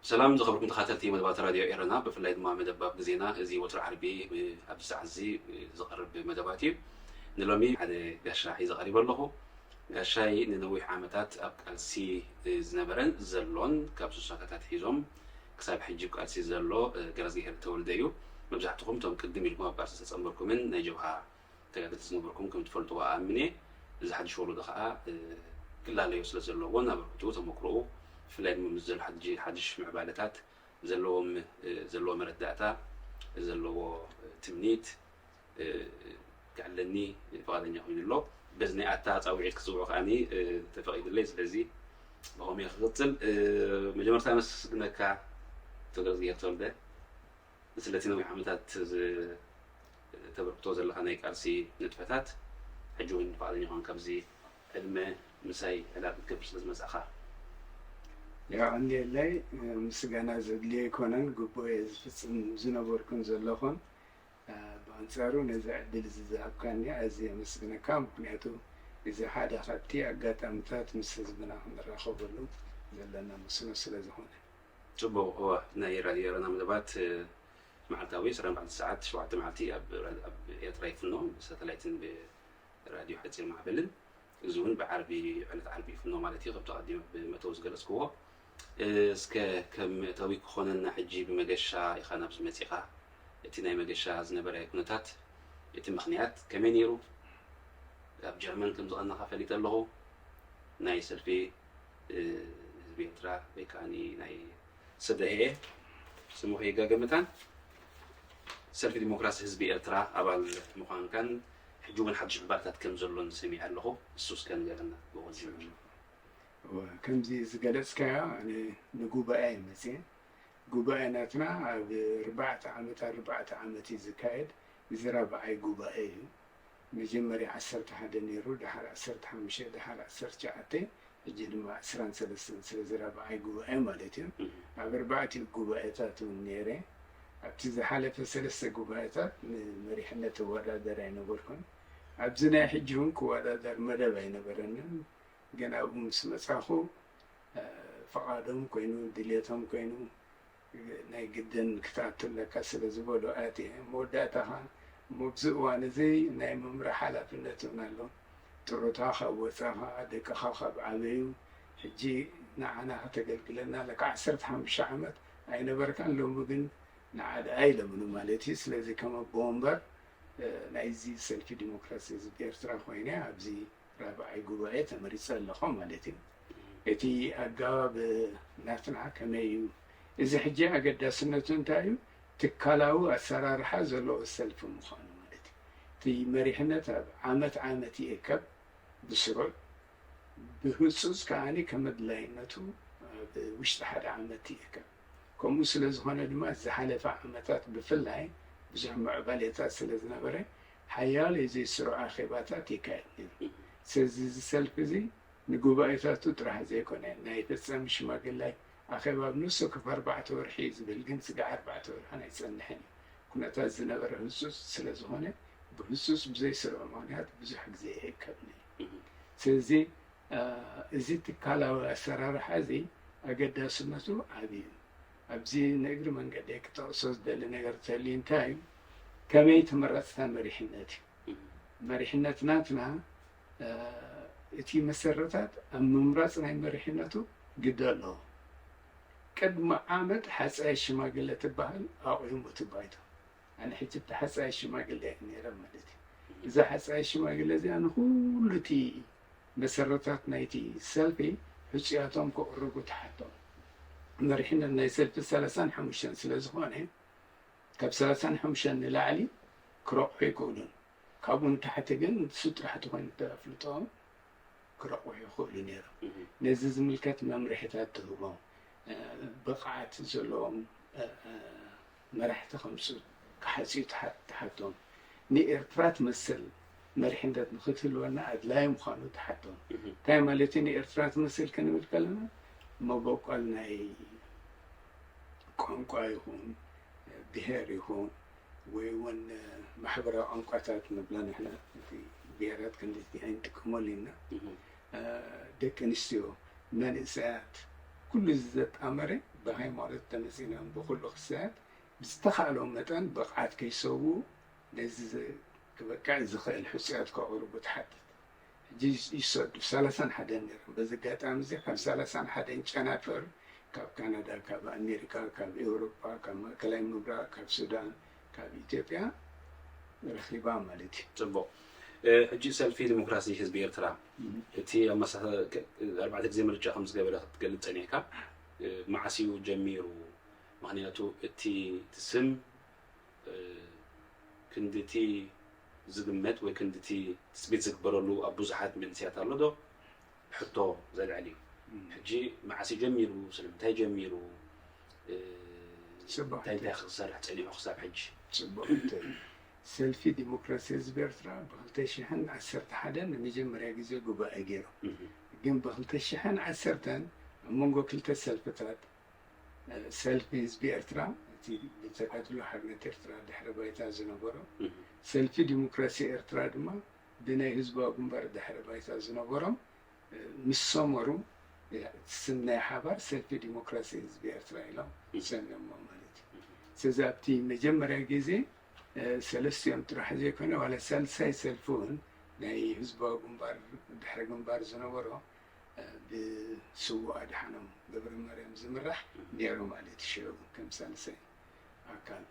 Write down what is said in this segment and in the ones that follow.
ሰላም ዝኸበርኩም ተኸታተልቲ መደባት ራድዮ ኤረና፣ ብፍላይ ድማ መደብ ኣብ ግዜና፣ እዚ ወትሩ ዓርቢ፣ ብ-፣ ኣብዚ ሰዓት እዚ፣ ብ-፣ ዝቐርብ መደባት እዩ። ንሎሚ ሓደ ጋሻ ሒዘ ቀሪበ ኣለኹ። ጋሻይ ንነዊሕ ዓመታት ኣብ ቃልሲ፣ እ፣ ዝነበረን ዘሎን፣ ካብ ስሳታት ኣትሒዞም ክሳብ ሕጂ ኣብ ቃልሲ ዘሎ፣ እ፣ ገረዝግሄር ተወልደ እዩ። መብዛሕትኹም እቶም ቅድም ኢልኩም ኣብ ቃልሲ ዝተጸንበርኩምን ናይ ጀብሃ ተጋደልቲ ዝነበርኩም ከም ትፈልጥዎ እኣምን እየ። እዚ ሓድሽ ወለዶ ከኣ፣ እ፣ ክላለዮ ስለ ዘለዎን ኣበርክትኡ ተመክሮኡ፣ ብፍላይ ድማ ምስ ዘሎ ሓድጂ-፣ ሓድሽ ምዕባለታት ዘለዎም፣ እ፣ ዘለዎ መረዳእታ፣ ዘለዎ፣ እ፣ ትምኒት፣ እ፣ ክዕለኒ ፍቓደኛ ኮይኑ ኣሎ። በዚ ናይ ኣታ ጻውዒት ክጽውዖ ከኣኒ፣ እ፣ ተፈቒዱለይ። ስለዚ ብኸመይ ክቕጽል፣ እ፣ መጀመርታ ኣመስግነካ ዶክተር ገረዝግሄር ተወልደ። ስለቲ ነዊሕ ዓመታት ዝ-፣ ተበርክቶ ዘለኻ ናይ ቃልሲ ንጥፈታት፣ ሕጂ እውን ፍቓደኛ ኾንካ ኣብዚ ዕድመ ምሳይ ዕላል ክትገብር ስለ ዝመጻእኻ። የቐንየለይ፣ ምስጋና ዘድልዮ ኣይኮነን፣ ግቡእ እየ ዝፍጽም ዝነበርኩን ዘለኹን። ብኣንጻሩ ነዚ ዕድል እዚ ዝሃብካኒ ኣዝየ የመስግነካ፣ ምኽንያቱ እዚ ሓደ ካብቲ ኣጋጣምታት ምስ ህዝብና ክንራኸበሉ ዘለና መስኖ ስለ ዝኾነ። ጽቡቕ፣ እወ፣ ናይ ራድዮ ኤረና መደባት፣ እ፣ መዓልታዊ ዕስራን ኣርባዕተን ሰዓት፣ ሸውዓተ መዓልቲ ኣብ ራ-፣ ኣብ ኤርትራ ይፍኖ፣ ብሳተላይትን ብራድዮ ሓጺር ማዕበልን። እዚ እውን ብዓርቢ፣ ዕለት ዓርቢ ይፍኖ ማለት እዩ፣ ከምቲ ኣቐዲመ ብመእተዊ ዝገለጽክዎ። እ፣ እስከ ከም መእተዊ ክኾነና፣ ሕጂ ብመገሻ ኢኻ ናብዚ መጺኻ። እቲ ናይ መገሻ ዝነበረ ኩነታት፣ እቲ ምኽንያት ከመይ ነይሩ? ኣብ ጀርመን ከም ዝቐነኻ ፈሊጠ ኣለኹ። ናይ ሰልፊ፣ እ፣ ህዝቢ ኤርትራ ወይ ከኣ ናይ ሰደህኤ፣ ስሙ ከይጋገ መታን፣ ሰልፊ ዲሞክራሲ ህዝቢ ኤርትራ ኣባል ምዃንካን፣ ሕጂ እውን ሓድሽ ምዕባለታት ከም ዘሎን ሰሚዐ ኣለኹ። እሱ እስከ ንገረና ብቐንዱ። እወ፣ ከምዚ ዝገለጽካዮ፣ ኣነ ንጉባኤ እየ መጽየ። ጉባኤ ናትና ኣብ ኣርባዕተ ዓመት፣ ኣርባዕተ ዓመት እዩ ዝካየድ። እዚ ራብዓይ ጉባኤ እዩ። መጀመርያ ዓሰርተ ሓደ ነይሩ፣ ደሓር ዓሰርተ ሓሙሽተ፣ ደሓር ዓሰርተ ትሽዓተ፣ ሕጂ ድማ ዕስራን ሰለስተን፣ ስለዚ ራብዓይ ጉባኤ ማለት እዩ። እም። ኣብ ኣርባዕቲኡ ጉባኤታት እውን ነይረ። ኣብቲ ዝሓለፈ ሰለስተ ጉባኤታት ንመሪሕነት እወዳደር ኣይነበርኩን። ኣብዚ ናይ ሕጂ እውን ክወዳደር መደብ ኣይነበረንን። ግን ኣብኡ ምስ መጻኹ፣ እ፣ ፍቓዶም ኮይኑ፣ ድሌቶም ኮይኑ፣ ናይ ግድን ክትኣቱ ኣለካ ስለ ዝበሉ ኣትየ። መወዳእታ ኸኣ፣ እሞ ኣብዚ እዋን እዚ ናይ ምምራሕ ሓላፍነት እውን ኣሎ። ጥሮታ ካብ ወጻኻ፣ ደቅኻ ካብ ዓበዩ፣ ሕጂ ንዓና ከተገልግለና ኣለካ። ዓሰርተ ሓሙሽተ ዓመት ኣይነበርካን፣ ሎሚ ግን ንዓ ደኣ ኢሎምኒ ማለት እዩ። ስለዚ ከም ኣቦ ወንበር፣ እ፣ ናይዚ ሰልፊ ዲሞክራሲ ህዝቢ ኤርትራ ኮይነ ኣብዚ ራብዓይ ጉባኤ ተመሪጸ ኣለኹ ማለት እዩ። እቲ ኣገባብ ናትና ከመይ እዩ? እዚ ሕጂ ኣገዳስነቱ እንታይ እዩ? ትካላዊ ኣሰራርሓ ዘለዎ ሰልፊ ምዃኑ ማለት እዩ። እቲ መሪሕነት ኣብ ዓመት ዓመት ይእከብ ብስሩዕ፣ ብህጹጽ ከኣ ከም ኣድላይነቱ ኣብ ውሽጢ ሓደ ዓመት ይእከብ። ከምኡ ስለ ዝኾነ ድማ ዝሓለፈ ዓመታት ብፍላይ ብዙሕ ምዕባሌታት ስለ ዝነበረ ሓያሎ ዘይስሩዕ ኣኼባታት ይካየድ ነይሩ። ስለዚ እዚ ሰልፊ እዚ ንጉባኤታቱ ጥራሕ ዘይኮነ ናይ ፈጻሚ ሽማግለ ኣኼባ ኣብ ንሱ ክፍ ኣርባዕተ ወርሒ እዩ ዝብል፣ ግን ስጋዕ ኣርባዕተ ወርሕን ኣይጸንሕን እዩ። ኩነታት ዝነበረ ህጹጽ ስለ ዝኾነ ብህጹጽ ብዘይስሩዕ ምኽንያት ብዙሕ ግዜ ይእከብ ነይሩ። ስለዚ እ፣ እዚ ትካላዊ ኣሰራርሓ እዚ ኣገዳስነቱ ዓቢ እዩ። ኣብዚ ንእግሪ መንገደይ ክጠቕሶ ዝደሊ ነገር እንተልዩ እንታይ እዩ? ከመይ ተመረጽታ መሪሕነት እዩ። መሪሕነት ናትና፣ እ፣ እቲ መሰረታት ኣብ ምምራጽ ናይ መሪሕነቱ ግደ ኣለዎ። ቅድሚ ዓመት ሓጻይ ሽማግለ ትበሃል ኣቑሙ እቲ ባይቶ። ኣነ ሕጂ እቲ ሓጻይ ሽማግለ እየ ነይረ ማለት እዩ። እዛ ሓጻይ ሽማግለ እዚኣ ንኹሉ እቲ መሰረታት ናይቲ ሰልፊ ሕጹያቶም ከቕርቡ ተሓቶም። መሪሕነት ናይ ሰልፊ ሰላሳን ሓሙሽተን ስለ ዝኾነ፣ ካብ ሰላሳን ሓሙሽተን ንላዕሊ ክረቑሑ ኣይክእሉን። ካብኡ ንታሕቲ ግን ንሱ ጥራሕ ተኾይኑ ተፍልጦም ክረቑሑ ይኽእሉ ነይሮም። ነዚ ዝምልከት መምርሒታት ትህቦም፣ ብቕዓት ዘለዎም መራሕቲ ከምፅኡ ክሓፅዩ ትሓቶም። ንኤርትራ ትመስል መሪሕነት ንክትህልወና ኣድላይ ምዃኑ ትሓቶም። እንታይ ማለት እዩ? ንኤርትራ ትመስል ክንብል ከለና መበቆል ናይ ቋንቋ ይኹን ብሄር ይኹን ወይ እውን ማሕበራዊ ቋንቋታት ንብላ ንሕና፣ እቲ ብሄራት ክንድቲ ኣይንጥቀመሉ ኢና። ደቂ ኣንስትዮ፣ መንእሰያት፣ ኩሉ እዚ ዘጣመረ ብሃይማኖት ተመፂና ብኩሉ ክስታት ብዝተኻእሎም መጠን ብቕዓት ከይሰው ነዚ ክበቅዕ ዝኽእል ሕፁያት ከቕርቡ ትሓትት። ሕጂ ይሰዱ ሰላሳን ሓደን ነይሮም። በዚ ኣጋጣሚ እዚ ካብ ሰላሳን ሓደን ጨናፍር ካብ ካናዳ፣ ካብ ኣሜሪካ፣ ካብ ኤውሮጳ፣ ካብ ማእከላይ ምብራቕ፣ ካብ ሱዳን፣ ካብ ኢትዮጵያ ረኺባ ማለት እዩ። ጽቡቕ። ሕጂ ሰልፊ ዲሞክራሲ ህዝቢ ኤርትራ እቲ ኣብ መሳተ ኣርባዕተ ግዜ ምርጫ ከም ዝገበረ ክትገልጽ ጸኒሕካ፣ መዓስ እዩ ጀሚሩ? ምኽንያቱ እቲ ስም ክንድቲ ዝግመት ወይ ክንድቲ ትጽቢት ዝግበረሉ ኣብ ብዙሓት መንእሰያት ኣሎ ዶ? ሕቶ ዘልዕል እዩ። ሕጂ መዓስ እዩ ጀሚሩ? ስለምንታይ ጀሚሩ? እንታይ እንታይ ክሰርሕ ጸኒሑ ክሳብ ሕጂ? ጽቡቕ። ሰልፊ ዲሞክራሲ ህዝቢ ኤርትራ ብ ክልተ ሽሕን ዓሰርተ ሓደን ንመጀመርያ ግዜ ጉባኤ ገይሩ። ግን ብ ክልተ ሽሕን ዓሰርተን ኣብ መንጎ ክልተ ሰልፍታት ሰልፊ ህዝቢ ኤርትራ፣ እቲ ብተጋድሎ ሓርነት ኤርትራ ድሕረ ባይታ ዝነበሮ፣ ሰልፊ ዲሞክራሲ ኤርትራ ድማ ብናይ ህዝባዊ ግንባር ድሕረ ባይታ ዝነበሮም ምስ ሰመሩ፣ ስም ናይ ሓባር ሰልፊ ዲሞክራሲ ህዝቢ ኤርትራ ኢሎም ሰምዮሞ ማለት እዩ። ስለዚ ኣብቲ መጀመርያ ግዜ ሰለስቲኦም ጥራሕ ዘይኮነ ዋላ ሳልሳይ ሰልፊ እውን ናይ ህዝባዊ ግንባር ድሕረ ግንባር ዝነበሮ ብስዉእ ኣድሓኖም ገብረማርያም ዝምራሕ ነይሩ ማለት እዩ። ሽዑ ከም ሳልሳይ ኣካል።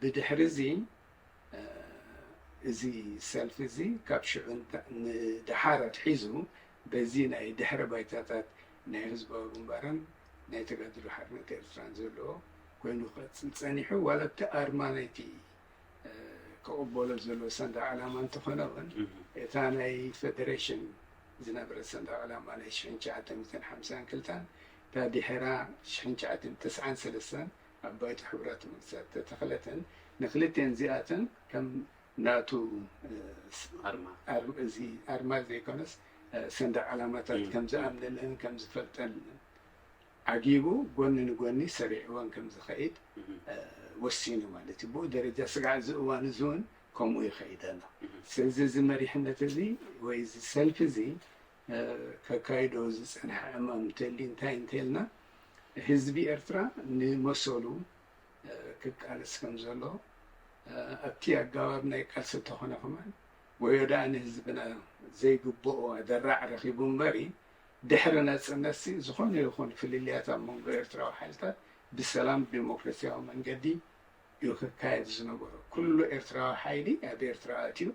ብድሕሪ እዚ እዚ ሰልፊ እዚ ካብ ሽዑ ንደሓር ኣትሒዙ በዚ ናይ ድሕረ ባይታታት ናይ ህዝባዊ ግንባርን ናይ ተጋድሎ ሓርነት ኤርትራን ዘለዎ ኮይኑ ክቐጽል ጸኒሑ። ዋላ እቲ ኣርማ ናይቲ ክቕበሎ ዘሎ ሰንደቕ ዓላማ እንተኾነ እውን እታ ናይ ፌደሬሽን ዝነበረት ሰንደቕ ዓላማ ናይ ሽሕን ትሽዓተ ሚእትን ሓምሳን ክልተን እታ ድሕራ ሽሕን ትሽዓተ ሚእትን ተስዓን ሰለስተን ኣብ ባይቶ ሕቡራት መንግስታት ተተኽለትን ንክልቲአን እዚኣተን ከም ናቱ ኣርማ እዚ ኣርማ ዘይኮነስ ሰንደቕ ዓላማታት ከም ዝኣምነለን ከም ዝፈልጠን ዓጊቡ ጎኒ ንጎኒ ሰሪዕወን ከም ዝኸይድ ወሲኑ ማለት እዩ። ብኡ ደረጃ ስጋዕ እዚ እዋን እዚ እውን ከምኡ ይኸይድ ኣሎ። ስለዚ እዚ መሪሕነት እዚ ወይ እዚ ሰልፊ እዚ ከካይዶ ዝፀንሐ ዕማም እንተልዩ እንታይ እንተልና ህዝቢ ኤርትራ ንመሰሉ ክቃለስ ከም ዘሎ ኣብቲ ኣጋባብ ናይ ቃልሲ እንተኾነ ከማን ወዮ ደኣ ንህዝብና ዘይግብኦ ኣደራዕ ረኺቡ እምበሪ ድሕሪ ናጽነትሲ ዝኾነ ይኹን ፍልልያት ኣብ መንጎ ኤርትራዊ ሓይልታት ብሰላም ብዲሞክራሲያዊ መንገዲ እዩ ክካየድ ዝነበሮ። ኩሉ ኤርትራዊ ሓይሊ ኣብ ኤርትራ ኣትዩ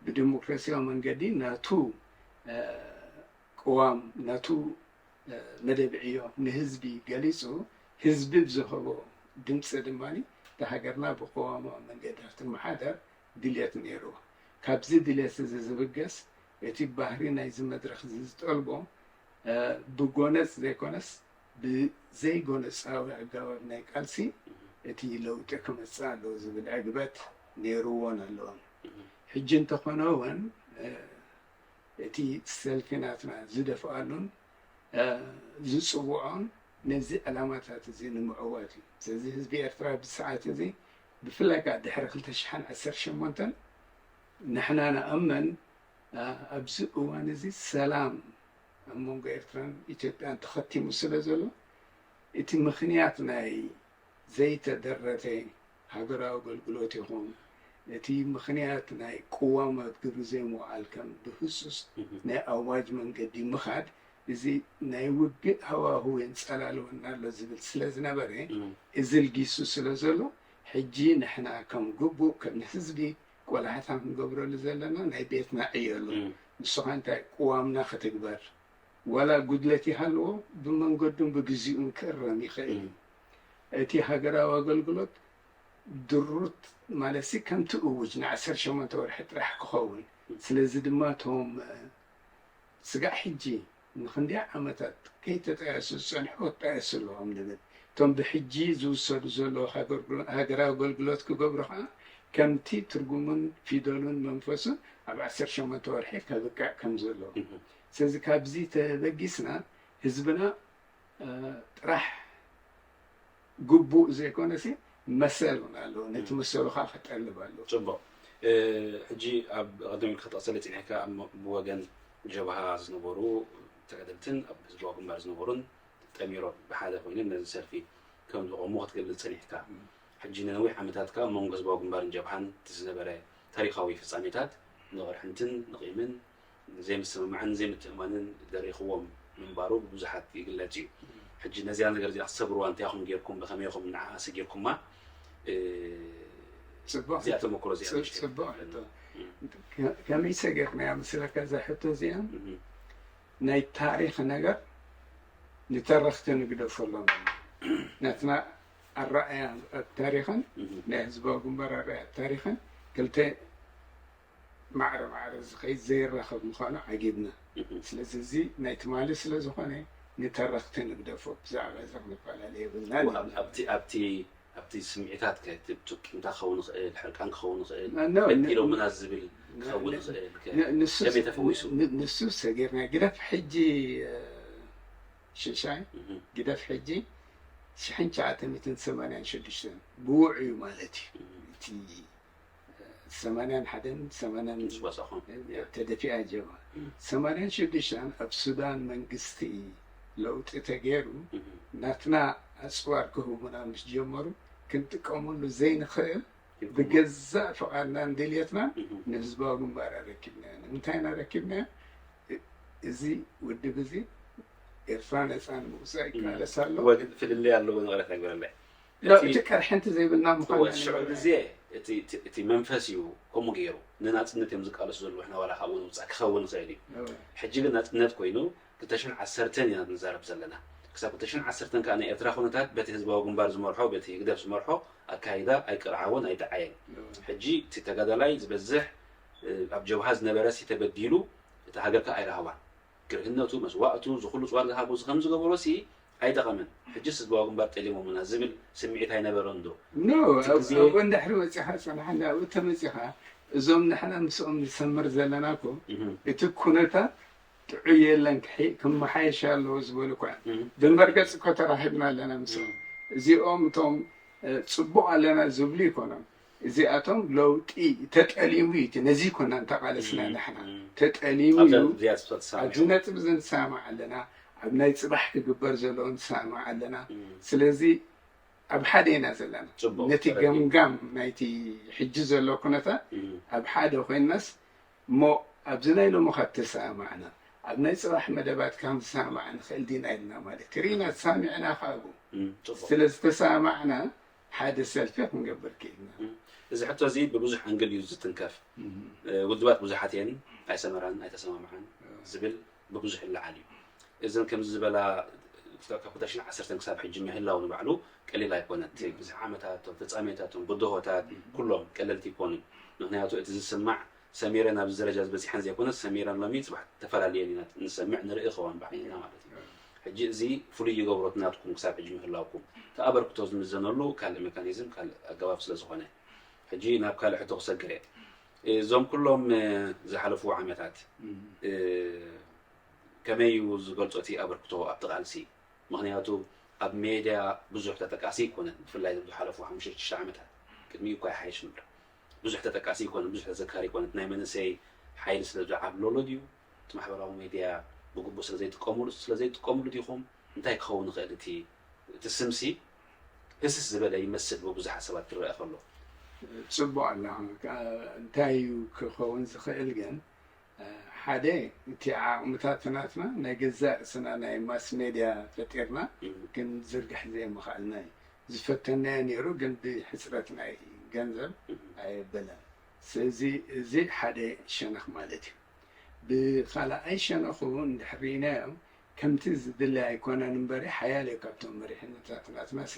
ብዲሞክራሲያዊ መንገዲ ናቱ ቅዋም ናቱ መደብ ዕዮ ንህዝቢ ገሊጹ ህዝቢ ብዝኸቦ ድምፂ ድማ እታ ሃገርና ብቅዋማዊ መንገዲ ክትመሓደር ድልየት ነይርዎ። ካብዚ ድልየት እዚ ዝብገስ እቲ ባህሪ ናይዚ መድረኽ እዚ ዝጠልቦ ብጎነጽ ዘይኮነስ ብዘይጎነጻዊ ኣገባብ ናይ ቃልሲ እቲ ለውጢ ክመጽእ ኣለዎ ዝብል ዕግበት ነይርዎን ኣለዎን። ሕጂ እንተኾነ እውን እቲ ሰልፊ ናትና ዝደፍኣሉን ዝፅውዖን ነዚ ዕላማታት እዚ ንምዕዋት እዩ። ስለዚ ህዝቢ ኤርትራ ኣብዚ ሰዓት እዚ ብፍላይ ከዓ ድሕሪ ክልተ ሽሕን ዓሰርተ ሸሞንተን ንሕና ንኣምን ኣብዚ እዋን እዚ ሰላም ኣብ መንጎ ኤርትራን ኢትዮጵያን ተኸቲሙ ስለ ዘሎ እቲ ምኽንያት ናይ ዘይተደረተ ሃገራዊ ኣገልግሎት ይኹን እቲ ምኽንያት ናይ ቅዋም ኣብ ግብሪ ዘይምውዓል ከም ብህጹጽ ናይ ኣዋጅ መንገዲ ምኻድ እዚ ናይ ውግእ ሃዋህው የንጸላልወና ኣሎ ዝብል ስለ ዝነበረ እዚ ልጊሱ ስለ ዘሎ ሕጂ ንሕና ከም ግቡእ ከም ህዝቢ ቆላሕታ ክንገብረሉ ዘለና ናይ ቤትና ዕዮ ኣሎ። ንስኻ እንታይ ቅዋምና ክትግበር ዋላ ጉድለት ይሃልዎ ብመንገዱን ብግዚኡን ክእረም ይኽእል እዩ። እቲ ሃገራዊ ኣገልግሎት ድሩት ማለት ሲ ከምቲ እውጅ ንዓሰርተ ሸሞንተ ወርሒ ጥራሕ ክኸውን። ስለዚ ድማ እቶም ስጋዕ ሕጂ ንኽንደይ ዓመታት ከይተጣየሱ ዝጸንሑ ክጣየሱ ኣለዎም ንብል። እቶም ብሕጂ ዝውሰዱ ዘለዉ ሃገር-፣ ሃገራዊ ኣገልግሎት ክገብሩ ኸዓ ከምቲ ትርጉሙን ፊደሉን መንፈሱን ኣብ ዓሰርተ ሸሞንተ ወርሒ ከብቅዕ ከም ዘለዎ። ስለዚ ካብዚ ተበጊስና ህዝብና ጥራሕ ግቡእ ዘይኮነሲ መሰል እውን ኣለዎ። ነቲ መሰሉ ከዓ ክጠልብ ኣለዎ። ጽቡቕ። ሕጂ ኣብ ቀደም ኢልካ ክትጠቕሰለይ ጸኒሕካ፣ ኣብ ብወገን ጀብሃ ዝነበሩ ተጋደልትን ኣብ ህዝባዊ ግንባር ዝነበሩን ጠሚሮም ብሓደ ኮይኖም ነዚ ሰልፊ ከም ዝቖሙ ክትገልጽ ጸኒሕካ። ሕጂ ንነዊሕ ዓመታት ከኣ ኣብ መንጎ ህዝባዊ ግንባርን ጀብሃን እቲ ዝነበረ ታሪኻዊ ፍጻሜታት ንቕርሕንትን ንቂምን ዘይምስምማዕን ዘይምትእማንን ደሪኽዎም ምንባሩ ብብዙሓት ይግለጽ እዩ። ሕጂ ነዚኣ ነገር እዚኣ ክትሰብርዋ እንታይ ኢኹም ጌርኩም? ብኸመይ ኢኹም ንዓኣ ሰጊርኩማ? እ፣ ጽቡቕ እዚኣ ሕቶ። ተመክሮ እዚኣ ጽ-፣ ንእሽተይ ጽቡቕ ክትነግረና። ሕቶ። እም። ከ-፣ ከመይ ሰጊርናያ መስለካ እዛ ሕቶ እዚኣ? እም። ናይ ታሪኽ ነገር ንተረኽቲ ንግደፈሎም። ናትና ኣረኣእያ ኣብ ታሪኽን እም። ናይ ህዝባዊ ግንባር ኣረኣእያ ኣብ ታሪኽን ክልተ ማዕረ ማዕረ ዝኸይድ ዘይራኸብ ምዃኑ ዓጊብና። እም። ስለዚ እዚ ናይ ትማሊ ስለ ዝኾነ ንተረኽቲ ንግደፎ፣ ብዛዕባ እዚ ክንፈላለ የብልናን። ወ-፣ ኣብ-፣ ኣብቲ፣ ኣብቲ፣ ኣብቲ ስምዒታት ከ-፣ እቲ ጭብጢ እንታይ ክኸውን ይኽእል፣ ሕርቃን ክኸውን ይኽእል፣ ኖ፣ ኖ፣ በዲሎምና ን-፣ ዝብል ን-፣ ክኸውን ን-፣ ይኽእል ከ-፣ ን-፣ ንሱስ፣ ከመይ ተፈዊሱ? ን-፣ ንሱስ ሰጊርና ግደፍ ሕጂ፣ እ፣ ሽሻይ፣ እም። ግደፍ ሕጂ ሽሕን ትሽዓተ ሚእትን ሰማንያን ሽዱሽተን ብውዑዩ ማለት እዩ። እም። እቲ ሰማንያን ሓደን ሰማንያን ምስ ወጻኹም። ተደፊኣ ጀብሃ። እም። ሰማንያን ሽዱሽተን ኣብ ሱዳን መንግስቲ ለውጢ ተገይሩ፣ እም። ናትና ኣጽዋር ክህቡና ምስ ጀመሩ፣ ክንጥቀመሉ ዘይንኽእል፣ ይኩሞ። ብገዛእ ፍቓድናን ድልየትናን እም። ንህዝባዊ ግንባር ኣረኪብናዮ። ንምንታይ ኢና ረኪብናዮ? እ-፣ እዚ ውድብ እዚ ኤርትራ ነጻ ንምውጻእ እም። ይቃለስ ኣሎ። ወግድ ፍልልይ ኣለዎ ንቕረት ኣይግበረለይ። ሎ፣ እቲ እቲ ቅርሕንቲ ዘይብልና ምዃንና እወ፣ ሽዑ ንገብር። ግዜ እቲ፣ እቲ፣ እቲ መንፈስ እዩ ከምኡ ገይሩ። ንናጽነት እዮም ዝቃለሱ ዘለዉ፣ ንሕና ዋላ ካብኡ ንውጻእ ክኸውን ይኽእል እዩ። እወ። ሕጂ ግን ናጽነት ኮይኑ፣ ክልተ ሽሕን ዓሰርተን ኢና ንዛረብ ዘለና። ክሳብ ክልተ ሽሕን ዓሰርተን ከኣ ናይ ኤርትራ ኩነታት በቲ ህዝባዊ ግንባር ዝመርሖ፣ በቲ ህግደፍ ዝመርሖ ኣካይዳ ኣይቅርዓቦን ኣይጠዓየን። እወ። ሕጂ እቲ ተጋዳላይ ዝበዝሕ፣ እ፣ ኣብ ጀብሃ ዝነበረ ሲ ተበዲሉ፣ እታ ሃገር ከኣ ኣይረኸባን። ግርህነቱ፣ መስዋእቱ፣ እዚ ኩሉ ጽዋር ዝሃቦ፣ እዚ ከም ዝገበሮ ሲ ኣይጠቐመን። ሕጅስ ህዝባዊ ግንባር ጠሊሞምና ዝብል ስምዒት ኣይነበሮን ዶ? ኖ፣ እቲ ኣብ-፣ ግዜ ኣብኡ እንድሕሪ መጺኻ፣ ጽናሕ እንዳ ኣብኡ ተመጺኻ፣ እዞም ንሕና ምስኦም ንሰምር ዘለና እኮ፣ እህ። እቲ ኩነታት ጥዑይ የለን፣ ክሒ-፣ ክመሓየሽ ኣለዎ ዝበሉ እኮ እዮም። እህ። ብመርገጽ እኮ ተራኺብና ኣለና ምስኦም። እህ። እዚኦም እቶም እ፣ ጽቡቕ ኣለና ዝብሉ ይኮኖም። እዚኣቶም ለውጢ ተጠሊሙ እዩ፣ እቲ ነዚ ይኮና እንተቓለስና እም፣ ንሕና። እም። ተጠሊሙ ኣብዛ እዩ። እዚኣ ትሰማዕ። ኣብዚ ነጥቢ እዚ ንሰማማዕ ኣለና። ኣብ ናይ ጽባሕ ክግበር ዘለዎ ንሰማማዕ ኣለና። እም። ስለዚ ኣብ ሓደ ኢና ዘለና። ጽቡቕ፣ ነቲ ተረዲኡ። ገምጋም ናይቲ ሕጂ ዘሎ ኩነታት እም። ኣብ ሓደ ኮይንናስ እሞ ኣብዚ ናይ ሎሚ ካብ ተሰማማዕና፣ ኣብ ናይ ጽባሕ መደባት ከም ዝሰማማዕ ንኽእል ዲና ኢልና ማለት እዩ። ርኢና፣ ሰሚዕና ካብኡ እም፣ ጽቡቕ። ስለ ዝተሰማማዕና፣ ሓደ ሰልፊ ክንገብር ክኢልና። እም፣ እዚ ሕቶ እዚ ብብዙሕ ኣንግል እዩ ዝትንከፍ። እም። እ፣ ውድባት ብዙሓት እየን፣ ኣይሰመራን፣ ኣይተሰማምዓን እም። ዝብል ብብዙሕ ይለዓል እዩ። እዘን ከምዚ ዝበላ ካብ ክልተ ሽሕን ዓሰርተን ክሳብ ሕጂ ምህላው ንባዕሉ ቀሊል ኣይኮነን። እቲ እም። ብዝሒ ዓመታት፣ እቶም ፍጻሜታት፣ እቶም ብድሆታት፣ እም። ኩሎም ቀለልቲ ኣይኮኑን። ምኽንያቱ እቲ ዝስማዕ ሰሚረን ኣብዚ ደረጃ ዝበጺሐን ዘይኮነስ፣ ሰሚረን ሎሚ ጽባሕ ተፈላልየን ኢና ንሰምዕ ንርኢ ክኸውን ባዕልና ማለት እዩ። ሕጂ እዚ ፍሉይ ይገብሮ እቲ ናትኩም ክሳብ ሕጂ ምህላውኩም። እቲ ኣበርክቶ ዝምዘነሉ ካልእ ሜካኒዝም፣ ካልእ ኣገባብ ስለ ዝኾነ፣ ሕጂ ናብ ካልእ ሕቶ ክሰግር እየ። እዞም ኩሎም፣ እ፣ ዝሓለፉ ዓመታት፣ እም። እ፣ ከመይ እዩ ዝገልጾ እቲ ኣበርክቶ ኣብቲ ቃልሲ? ምኽንያቱ ኣብ ሜድያ ብዙሕ ተጠቃሲ ኣይኮነን፣ ብፍላይ ዝሓለፉ ሓሙሽተ ሽዱሽተ ዓመታት፣ ቅድሚኡ እኳ ይሓይሽ እምበር፣ ብዙሕ ተጠቃሲ ኣይኮነን፣ ብዙሕ ተዘካሪ ኣይኮነን። ናይ መንእሰይ ሓይሊ ስለ ዝዓብለሎ ድዩ? እቲ ማሕበራዊ ሜድያ ብግቡእ ስለ ዘይጥቀሙሉ፣ ስለ ዘይጥቀሙሉ ዲኹም? እንታይ ክኸውን ይኽእል? እቲ፣ እቲ ስምሲ ህስስ ዝበለ ይመስል ብብዙሓት ሰባት ክረአ ከሎ። ጽቡቕ ኣለኻ። እንታይ እዩ ክኸውን ዝኽእል ግን፣ ሓደ፣ እቲ ዓቕምታት ናትና ናይ ገዛእ ርእስና ናይ ማስ ሜድያ ፈጢርና እም። ክንዝርግሕ ዘይምኽኣልና እዩ። ዝፈተናዮ ነይሩ፣ ግን ብሕጽረት ናይ ገንዘብ እም። ኣየበለን። ስለዚ እዚ ሓደ ሸነኽ ማለት እዩ። ብኻልኣይ ሸነኹ እንድሕር ርኢናዮ፣ ከምቲ ዝድለ ኣይኮነን እምበሪ፣ ሓያለ ካብቶም መሪሕነታት ናትና ሲ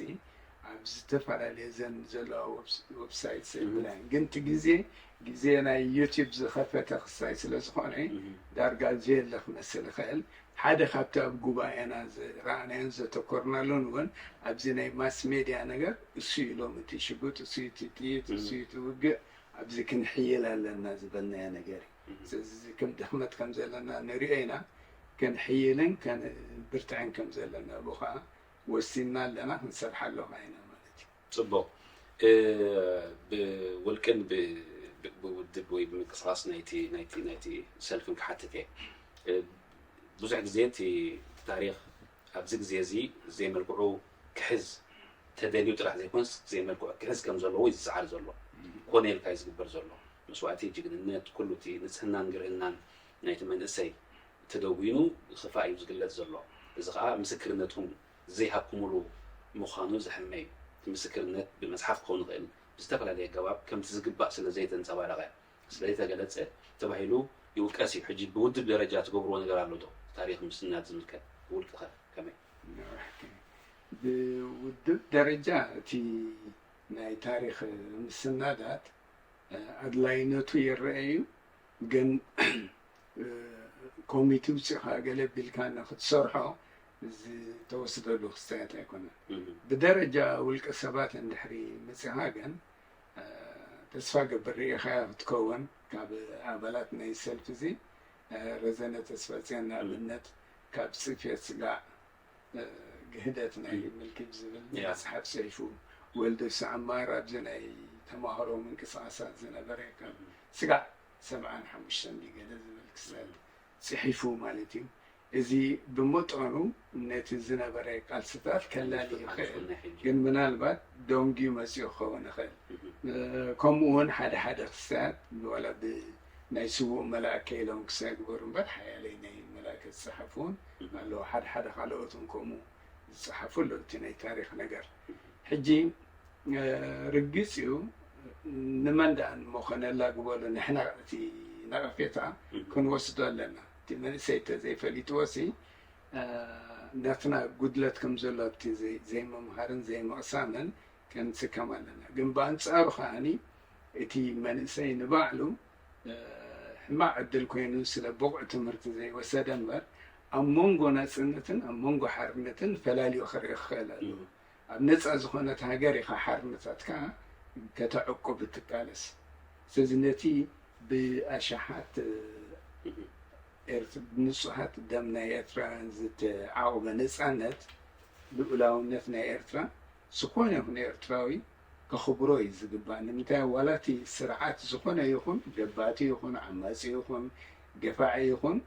ኣብ ዝተፈላለየ ዘን ዘለዋ ዌብሳይት የብላን፣ ግን እቲ ግዜ ግዜ ናይ ዩቲብ ዝኸፈተ ክሳይ ስለ ዝኾነ ዳርጋ ዘየለ ክመስል ይኽእል። ሓደ ካብቲ ኣብ ጉባኤና ዝረኣናዮን ዘተኮርናሉን እውን ኣብዚ ናይ ማስ ሜድያ ነገር እሱ እዩ። ሎም እቲ ሽጉጥ፣ እሱ እቲ ጥይት፣ እሱ እቲ ውግእ ኣብዚ ክንሕይል ኣለና ዝበልናዮ ነገር እዩ። ስለዚ ከም ድኽመት ከም ዘለና ንሪኦ ኢና፣ ክንሕይልን ከንብርትዕን ከም ዘለና ብኡ ከዓ ወሲንና ኣለና፣ ክንሰርሓሉ ከዓ ኢና ማለት እዩ። ፅቡቅ። ብውልቅን ብውድብ ወይ ብምንቅስቃስ ናይቲ ሰልፍን ክሓትት እየ። ብዙሕ ግዜ እቲ ታሪክ ኣብዚ ግዜ እዚ ዘይመልክዑ ክሕዝ ተደልዩ ጥራሕ ዘይኮንስ ዘይመልክዑ ክሕዝ ከም ዘለዎ እዩ ዝፀዓር ዘሎ። ኮነ ኢልካ እዩ ዝግበር ዘሎ። መስዋእቲ፣ ጅግንነት፣ ኩሉ እቲ ንፅህናን ግርህናን ናይቲ መንእሰይ ተደዊኑ ክፋእ እዩ ዝግለፅ ዘሎ። እዚ ከዓ ምስክርነትኩም ዘይሃብኩምሉ ምዃኑ ዘሕመ እዩ። እቲ ምስክርነት ብመፅሓፍ ክኸውን ይኽእል፣ ብዝተፈላለየ ኣገባብ ከምቲ ዝግባእ ስለ ዘይተንፀባረቐ፣ ስለ ዘይተገለፀ ተባሂሉ ይውቀስ እዩ። ሕጂ ብውድብ ደረጃ ትገብርዎ ነገር ኣሎ ዶ? ታሪኽ ምስናድ ዝምልከት ብውልቅኸ ከመይ? ብውድብ ደረጃ እቲ ናይ ታሪኽ ምስናዳት ኣድላይነቱ ይረአ እዩ፣ ግን ኮሚቴ ውፅእኻ ገለ ቢልካ ንክትሰርሖ ዝተወስደሉ ክስተያት ኣይኮነን። ብደረጃ ውልቀ ሰባት እንድሕሪ መፂኻ ግን ተስፋ ገብር ርኢኻያ ክትከውን ካብ ኣባላት ናይ ሰልፍ እዚ ረዘነ ተስፋፅዮን ንኣብነት ካብ ፅፌት ስጋዕ ግህደት ናይ ምልኪ ብዝብል መፅሓፍ ፅሒፉ፣ ወልደሱ ዓማር ኣብዚ ናይ ተማሃሮ ምንቅስቃሳት ዝነበረ ካብ ስጋዕ ሰብዓን ሓሙሽተን ገለ ዝብል ክስተት ፅሒፉ ማለት እዩ። እዚ ብመጠኑ ነቲ ዝነበረ ቃልስታት ከላሊ ይኽእል፣ ግን ምናልባት ደንጉዩ መፂኡ ክኸውን ይኽእል። ከምኡ እውን ሓደ ሓደ ክስተያት ዋላ ናይ ስዉእ መላእከ ኢሎም ክሳይ ግበሩ እምበር ሓያለይ ናይ መላእከ ዝፀሓፉ እውን ኣለዉ። ሓደ ሓደ ካልኦት እውን ከምኡ ዝፀሓፉ ኣለዉ። እቲ ናይ ታሪኽ ነገር ሕጂ ርግፅ እዩ። ንመን ደኣ ንሞ ከነላግበሉ ንሕና እቲ ነቐፌታ ክንወስዶ ኣለና። እቲ መንእሰይ ተዘይፈሊጥዎ ሲ ናትና ጉድለት ከም ዘሎ ኣብቲ ዘይምምሃርን ዘይምቕሳምን ክንስከም ኣለና። ግን ብኣንፃሩ ከዓኒ እቲ መንእሰይ ንባዕሉ ሕማቕ ዕድል ኮይኑ ስለ ብቑዕ ትምህርቲ ዘይወሰደ እምበር ኣብ መንጎ ናፅነትን ኣብ መንጎ ሓርነትን ፈላልዩ ክርኢ ክኽእል ኣለዎ። ኣብ ነፃ ዝኾነት ሃገር ኢኻ ሓርነታትካ ከተዕቁብ እትቃለስ። ስለዚ ነቲ ብኣሽሓት ንፁሃት ደም ናይ ኤርትራውያን ዝተዓቑበ ነፃነት ልኡላውነት ናይ ኤርትራ ዝኾነ ይኹን ኤርትራዊ ከኽብሮ እዩ ዝግባእ። ንምንታይ ዋላ እቲ ስርዓት ዝኾነ ይኹን ገባቲ ይኹን ዓማፂ ይኹን ገፋዒ ይኹን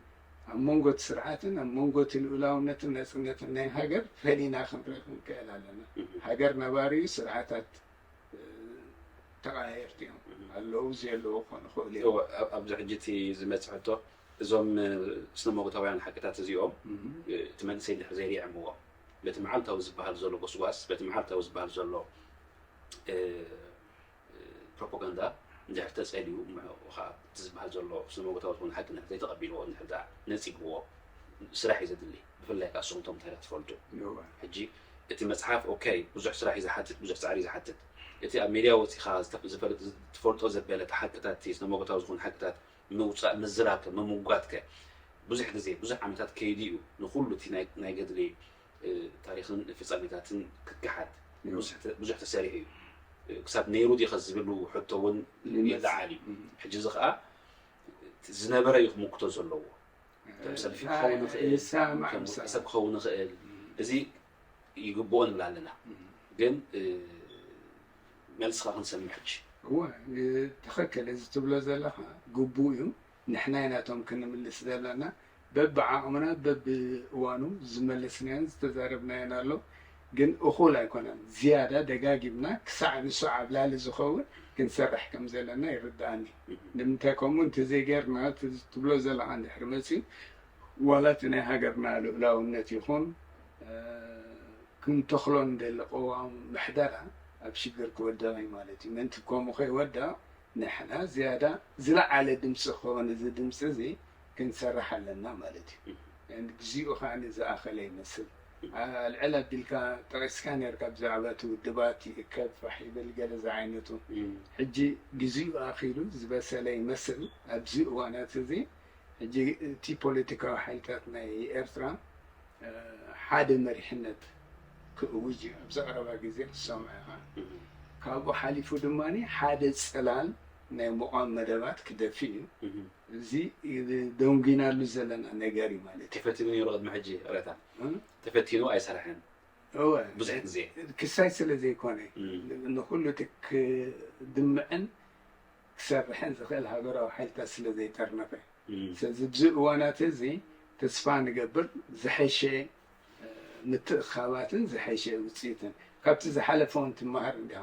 ኣብ መንጎ እቲ ስርዓትን ኣብ መንጎ እቲ ልኡላውነትን ናፅነትን ናይ ሃገር ፈሊና ክንርኢ ክንክእል ኣለና። ሃገር ነባሪ እዩ፣ ስርዓታት ተቐያየርቲ እዮም ኣለዉ፣ ዘየለዉ ክኾኑ ይኽእሉ እዮም። ኣብዚ ሕጂ እቲ ዝመፅእ ሕቶ እዞም ስነ መጎታውያን ሓቅታት እዚኦም እቲ መንእሰይ ድሕሪ ዘይሪዐምዎ በቲ መዓልታዊ ዝበሃል ዘሎ ጎስጓስ በቲ መዓልታዊ ዝበሃል ዘሎ ፕሮፓጋንዳ እንድሕር ተፀልዩ ከዓ እቲ ዝበሃል ዘሎ ስነ መጎታዊ ዝኾነ ሓቂ እንድሕር ዘይተቐቢልዎ እንድሕር ደኣ ነፂግዎ ስራሕ እዩ ዘድሊ። ብፍላይ ከዓ ንስኹም እቶም ታሪኽ ትፈልጡ ሕጂ እቲ መፅሓፍ ኦኬ ብዙሕ ስራሕ እዩ ዝሓትት፣ ብዙሕ ፃዕሪ እዩ ዝሓትት። እቲ ኣብ ሜድያ ወፂኻ ትፈልጦ ዘበለ ሓቅታት ስነ መጎታዊ ዝኾኑ ሓቅታት ምውፃእ ምዝራብ ከ ምምጓት ከ ብዙሕ ግዜ ብዙሕ ዓመታት ከይዱ እዩ ንኩሉ እቲ ናይ ገድሊ ታሪኽን ፍፃሜታትን ክገሓድ ብዙሕ ተሰሪሑ እዩ። ክሳብ ነይሩ ድዩ ዝብል ሕቶ እውን ይለዓል እዩ። ሕጂ እዚ ከዓ ዝነበረ እዩ ክምክቶ ዘለዎ። ከም ሰልፊ ክኸውን ይኽእል፣ ከም ውልቀ ሰብ ክኸውን ይኽእል። እዚ ይግብኦ ንብል ኣለና። ግን መልስኻ ክንሰምዕ ሕጂ። እወ ትኽክል፣ እዚ ትብሎ ዘለኻ ግቡእ እዩ። ንሕና ኢና እቶም ክንምልስ ዘለና። በብዓቕምና በብእዋኑ ዝመለስናዮን ዝተዛረብናዮን ኣሎ። ግን እኹል ኣይኮነን። ዝያዳ ደጋጊምና ክሳዕ ንሱ ዓብላሊ ዝኸውን ክንሰርሕ ከም ዘለና ይርድኣኒ። ንምንታይ ከምኡ እንተዘይጌርና እቲ ትብሎ ዘለኻ እንድሕር መፅዩ ዋላ እቲ ናይ ሃገርና ልኡላውነት ይኹን ክንተኽሎ ንደሊ ቅዋም ምሕደራ ኣብ ሽግር ክወድቕ እዩ ማለት እዩ። ምእንቲ ከምኡ ከይወድቕ ንሕና ዝያዳ ዝለዓለ ድምፂ ክኸውን እዚ ድምፂ እዚ ክንሰርሕ ኣለና ማለት እዩ። ግዚኡ ከዓ ዝኣኸለ ይመስል። ኣልዕል ኣቢልካ ጠቒስካ ነርካ፣ ብዛዕባ እቲ ውድባት ይእከብ ፋሕ ይብል ገለ ዝዓይነቱ። ሕጂ ግዜኡ ኣኺሉ ዝበሰለ ይመስል። ኣብዚ እዋናት እዚ ሕጂ እቲ ፖለቲካዊ ሓይልታት ናይ ኤርትራ ሓደ መሪሕነት ክእውጅ እዩ። ኣብዚ ቀረባ ግዜ ክትሰምዖ ኢኻ። ካብኡ ሓሊፉ ድማ ሓደ ጽላል ናይ ምቋም መደባት ክደፊ እዩ። እዚ ደንጒናሉ ዘለና ነገር እዩ ማለት እዩ። ተፈቲኑ ነይሩ ቅድሚ ሕጂ ረታ ተፈቲኑ ኣይሰርሐን። እወ ብዙሕ ግዜ ክሳይ ስለ ዘይኮነ ንኩሉ እቲ ክድምዕን ክሰርሕን ዝኽእል ሃገራዊ ሓይልታት ስለ ዘይጠርነፈ። ስለዚ ኣብዚ እዋናት እዚ ተስፋ ንገብር ዝሐሸ ምትእኻባትን ዝሐሸ ውፅኢትን ካብቲ ዝሓለፈ እውን ትመሃር እንዲኻ።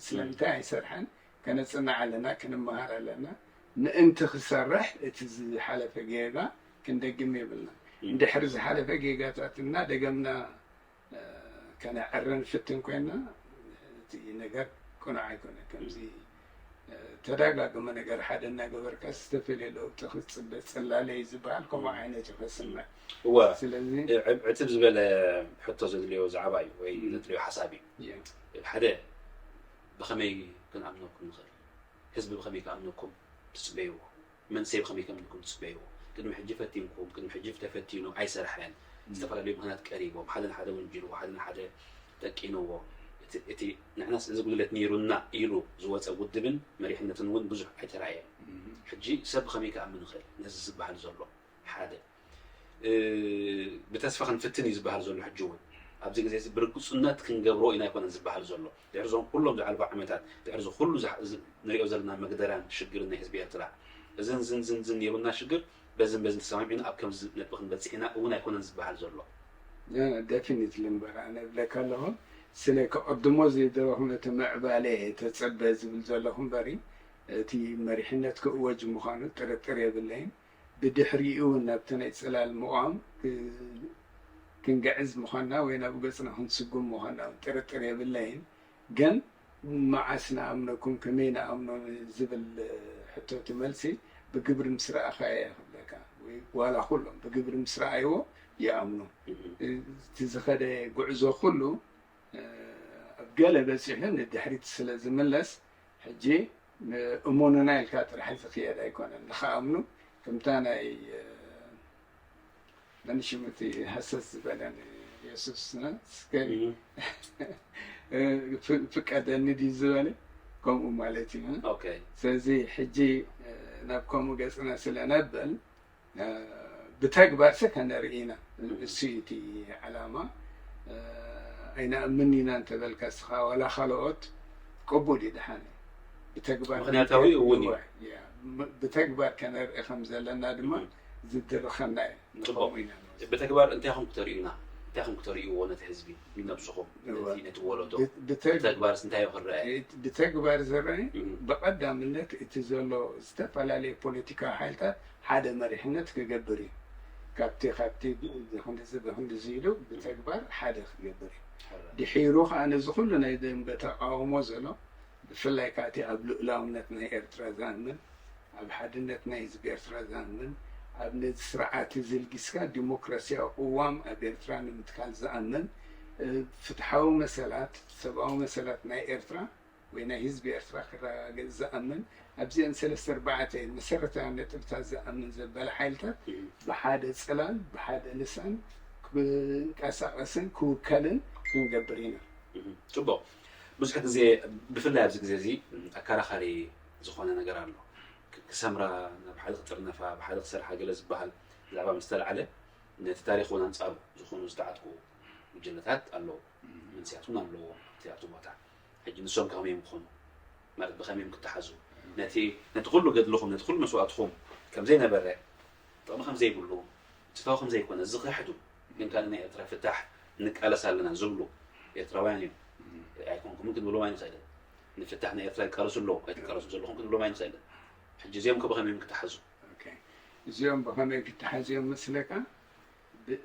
ስለምንታይ ኣይሰርሐን? ከነፅንዕ ኣለና፣ ክንመሃር ኣለና። ምእንቲ ክሰርሕ እቲ ዝሓለፈ ጌጋ ክንደግም የብልና። እንድሕሪ ዝሓለፈ ጌጋታት እናደገምና ከነዕሪ ንፍትን ኮይና እቲ ነገር ቅኑዕ ኣይኮነ። ከምዚ ተደጋግመ ነገር ሓደ እናገበርካ ዝተፈለየ ለውጢ ክትፅበ ፅላለ እዩ ዝበሃል ከምኡ ዓይነት እዩ ከስምዕ። እወ ስለዚ ዕብ- ዕትብ ዝበለ ሕቶ ዘድልዮ ዛዕባ እዩ ወይ ዘድልዮ ሓሳብ እዩ። ሓደ ብኸመይ ክንኣምነኩም ንኽእል? ህዝቢ ብኸመይ ክኣምነኩም ትፅበይዎ? መንሰይ ብኸመይ ክኣምነኩም ትፅበይዎ? ቅድሚ ሕጂ ፈቲንኩም፣ ቅድሚ ሕጂ ተፈቲኑ ኣይሰርሐን፣ ዝተፈላለዩ ምኽንያት ቀሪቦም፣ ሓደ ንሓደ ወንጂልዎ፣ ሓደ ንሓደ ጠቂንዎ፣ እቲ- እቲ ንሕናስ እዚ ጉድለት ነይሩና ኢሉ ዝወፀ ውድብን መሪሕነትን እውን ብዙሕ ኣይተራእየን። ሕጂ ሰብ ብኸመይ ክኣምን ይኽእል ነዚ ዝበሃል ዘሎ? ሓደ እ፣ ብተስፋ ክንፍትን እዩ ዝበሃል ዘሎ። ሕጂ እውን ኣብዚ ግዜ እዚ ብርግፁነት ክንገብሮ ኢና ኣይኮነን ዝበሃል ዘሎ። ድሕሪ እዞም ኩሎም ዝሓለፉ ዓመታት፣ ድሕሪ እዚ ኩሉ ዝሓ- እዚ ንሪኦ ዘለና መግደራን ሽግርን ናይ ህዝቢ ኤርትራ፣ እዝን ዝን ዝን ዝን ነይሩና ሽግር በዝን በዝን ተሰማሚዕና ኣብ ከምዚ ነጥቢ ክንበፅሕ ኢና እውን ኣይኮነን ዝበሃል ዘሎ። ደፊኒትሊ እምበር ኣነ እብለካ ኣለኹ ስለ ክቕድሞ ዘይደለኹ ነቲ ምዕባለ ተፀበ ዝብል ዘለኹ እምበሪ እቲ መሪሕነት ክእወጅ ምዃኑ ጥርጥር የብለይን። ብድሕሪኡ እውን ናብቲ ናይ ፅላል ምቋም ክ- ክንግዕዝ ምዃንና ወይ ናብ ገፅና ክንስጉም ምዃንና እውን ጥርጥር የብለይን። ግን መዓስ ንኣምነኩም ከመይ ንኣምኖ ዝብል ሕቶ እቲ መልሲ ብግብሪ ምስ ረኣኻዮ እየ ክብለካ። ወይ ዋላ ኩሎም ብግብሪ ምስ ረኣይዎ ይኣምኑ። እቲ ዝኸደ ጉዕዞ ኩሉ ኣብ ገለ በፂሑ ንድሕሪት ስለ ዝምለስ ሕጂ እመኑና ኢልካ ጥራሕ ዝኽየድ ኣይኮነን። ንኽኣምኑ ከምታ ናይ መን ሽሙ እቲ ሃሰስ ዝበለን የሱስ እስከ ፍቀደኒ ድዩ ዝበለ ከምኡ ማለት እዩ። ኦኬ ስለዚ ሕጂ ናብ ከምኡ ገፅና ስለ ነብል ብተግባር ሰ ከነርኢ ኢና። እሱ እዩ እቲ ዕላማ። ኣይንኣምን ኢና እንተበልካ እስኻ ዋላ ካልኦት ቅቡል እዩ። ደሓን እዩ። ብተግባር ምኽንያታዊ እውን እዩ። ያ፣ ም- ብተግባር ከነርኢ ከም ዘለና ድማ ዝድርኸና እዩ። ጽቡቕ። ንኸምኡ ኢና ንወስዶ። ብተግባር እንታይ ኢኹም ክተርእዩና? እንታይ ኢኹም ክተርእይዎ ነቲ ህዝቢ፣ ንነብስኹም፣ ነቲ ነቲ ወለዶ? ብ- ብተግ- ብተግባርስ እንታይ እዩ ክረአ? ብተግባር ዝረአ እም። ብቐዳምነት እቲ ዘሎ ዝተፈላለየ ፖለቲካዊ ሓይልታት ሓደ መሪሕነት ክገብር እዩ። ካብቲ ካብቲ ብክንድዚ ብክንድዚ ኢሉ ብተግባር ሓደ ክገብር እዩ። ድሒሩ ከዓ ነዚ ኩሉ ናይ ደንበ ተቃውሞ ዘሎ ብፍላይ ከዓ እቲ ኣብ ልኡላውነት ናይ ኤርትራ ዝኣምን ኣብ ሓድነት ናይ ህዝቢ ኤርትራ ዝኣምን ኣብ ነዚ ስርዓት እዚ ልጊስካ ዲሞክራሲያዊ ቅዋም ኣብ ኤርትራ ንምትካል ዝኣምን ፍትሓዊ መሰላት ሰብኣዊ መሰላት ናይ ኤርትራ ወይ ናይ ህዝቢ ኤርትራ ክረጋገጽ ዝኣምን ኣብዚአን ሰለስተ ኣርባዕተ መሰረታውያን ነጥብታት ዝኣምን ዘበለ ሓይልታት ብሓደ ጽላል ብሓደ ልሳን ክንቀሳቐስን ክውከልን ክንገብር ኢና። ጽቡቕ። ብዙሕ ግዜ ብፍላይ ኣብዚ ግዜ እዚ ኣከራኻሪ ዝኾነ ነገር ኣሎ። ክ- ክሰምራ ናብ ሓደ ክጥርነፋ ብሓደ ክሰርሓ ገለ ዝበሃል ዛዕባ ምስ ተላዕለ ነቲ ታሪኽ እውን ኣንጻሩ ዝኾኑ ዝተዓጥቁ ጉጅለታት ኣለዉ። መንስያት እውን ኣለዎ ኣብቲ ኣብቲ ቦታ። ሕጂ ንሶም ከመይ እዮም ክኾኑ ማለት ብኸመይ እዮም ክተሓዙ? ነቲ ነቲ ኩሉ ገድልኹም ነቲ ኩሉ መስዋእትኹም ከም ዘይነበረ ጥቕሚ ከም ዘይብሉ ትታው ከም ዘይኮነ ዝኽሕዱ ግን ካልእ ናይ ኤርትራ ፍታሕ ንቃለስ ኣለና ዝብሉ ኤርትራውያን እዮም። ኣይኮንኩምን ክንብሎም ኣይንኽእልን። ንፍታሕ ናይ ኤርትራ ይቃለሱ ኣለዉ ኣይትቃለሱ ዘለኹም ክንብሎም ኣይንኽእልን። ሕጂ እዚኦም ከ ብኸመይ እዮም ክተሓዙ? እዚኦም ብኸመይ ክተሓዝዮም መስለካ? ብ-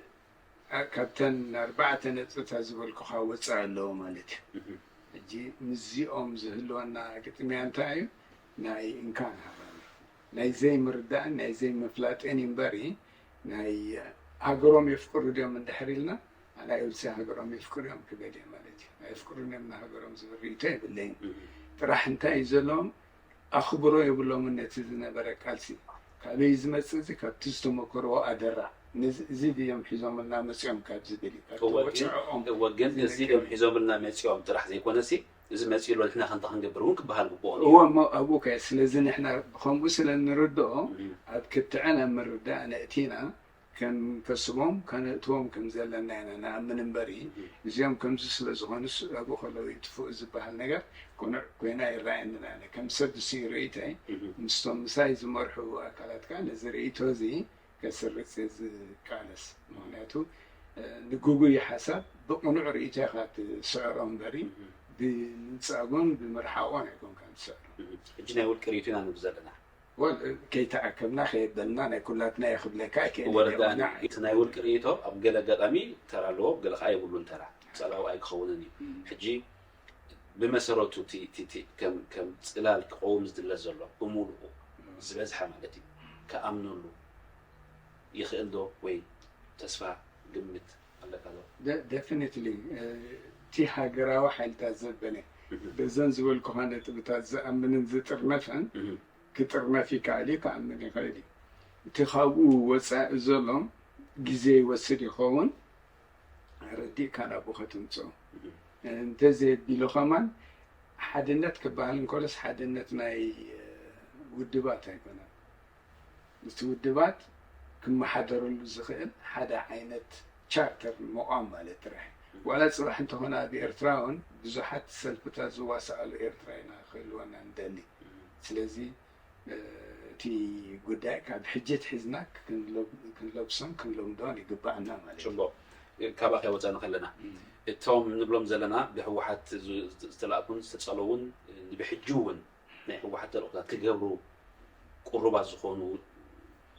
ኣ- ካብተን ኣርባዕተ ነጥብታት ዝበልኩኻ ወፃኢ ኣለዎ ማለት እዩ። ሕጂ ምስዚኦም ዝህልወና ግጥምያ እንታይ እዩ? ናይ እንካን ሃባን ናይ ዘይምርዳእን ናይ ዘይምፍላጥን እዩ እምበሪ ናይ ሃገሮም የፍቅሩ ድዮም እንድሕር ኢልና ናይ ኤርትራ ሃገሮም የፍቅሩ እዮም ክበል እየ ማለት እዩ። ኣየፍቅሩን እዮም ንሃገሮም ዝብል ርእይቶ የብለይን። ጥራሕ እንታይ እዩ ዘለዎም? ኣኽብሮ የብሎምን ነቲ ዝነበረ ቃልሲ። ካበይ ዝመጽእ እዚ? ካብቲ ዝተመከርዎ ኣደራ። ነዚ፣ እዚ ድዮም ሒዞምልና መጺኦም ካብ ዝብል እዩ። ካብቲ እወ፣ ግን፣ ወጽዕኦም እወ፣ ግን እዚ ዝነገር ድዮም ሒዞምልና መጺኦም ጥራሕ ዘይኮነሲ፣ እዚ መጺኡ ኣሎ ንሕና ከምታ ክንገብር እውን ክበሃል ግብኦ ነይሩ። እወ፣ እሞ ኣብኡ ከ ስለዚ ንሕና ብኸምኡ ስለ እንርድኦ፣ እም። ኣብ ክትዕን ኣብ ምርዳእ ነእቲና፣ ከንከስቦም፣ ከነእትዎም ከም ዘለና ኢና ንኣምን እምበሪ፣ እም። እዚኦም ከምዚ ስለ ዝኾኑስ ኣብኡ ከለዉ ይጥፍኡ ዝበሃል ነገር ቅኑዕ ኮይና ይረኣየንን ኣነ። ከም ሰብ ዝስይ ርእይቶይ፣ እም። ምስቶም ምሳይ ዝመርሑ ኣካላት ከኣ ነዚ ርእይቶ እዚ ከስርጽ እየ ዝቃለስ። ምኽንያቱ፣ እ፣ ንግጉይ ሓሳብ ብቕኑዕ ርእይቶ ኢኻ ትስዕሮ እምበሪ፣ እም። ብምንጻጎን ብምርሓቖን ኣይኮንካን ትስዕሮ። እም። ሕጂ ናይ ውልቂ ርእይቶ ኢና ንብል ዘለና። ወል-፣ ከይተኣከብና ከየበልና ናይ ኩላትና እየ ክብለካ ኣይክእልን እየ። ወረዳ ወናዕ እቲ ናይ ውልቂ ርእይቶ ኣብ ገለ ኣጋጣሚ ተራ ኣለዎ፣ ኣብ ገለ ከኣ የብሉን ተራ። ጸላዊ ኣይክኸውንን እዩ። እም። ሕጂ ብመሰረቱ እቲ፣ እቲ፣ እቲ ከም፣ ከም ጽላል ክቐውም ዝድለ ዘሎ ብምሉኡ እም። ዝበዝሐ ማለት እዩ ክኣምነሉ ይኽእል ዶ ወይ ተስፋ ግምት ኣለካ ዶ? ደ-፣ ደፊኒትሊ፣ እ፣ እቲ ሃገራዊ ሓይልታት ዘበለ እም። በዘን ዝበልኩኻ ነጥብታት ዝኣምንን ዝጥርነፈን እም። ክጥርነፍ ይከኣል እዩ፣ ክኣምን ይኽእል እዩ። እቲ ካብኡ ወጻኢ ዘሎ ግዜ ይወስድ ይኸውን፣ ረዲእካ ናብኡ ከተምጽኦ። እም። እንተዘየቢሉ ከማን ሓድነት ክበሃል እንከሎስ ሓድነት ናይ፣ እ፣ ውድባት ኣይኮነን። እቲ ውድባት ክመሓደረሉ ዝኽእል ሓደ ዓይነት ቻርተር ምቋም ማለት ጥራሕ። ዋላ ጽባሕ እንተኾነ ኣብ ኤርትራ እውን ብዙሓት ሰልፍታት ዝዋስኣሉ ኤርትራ ኢና ክህልወና ንደሊ። ስለዚ፣ እ፣ እቲ ጉዳይ ካብ ሕጂ ኣትሒዝና ክንለ-፣ ክንለብሶን ክንለምዶን ይግባኣና ማለት እዩ። ጽቡቕ። ካባኻ ወጻኢ ንኸለና፣ እም። እቶም ንብሎም ዘለና ብህወሓት ዝ-፣ ዝ-፣ ዝተላእኩን ዝተጸለዉን፣ እ፣ ብሕጂ እውን ናይ ህወሓት ተልእኾታት ክገብሩ ቅሩባት ዝኾኑ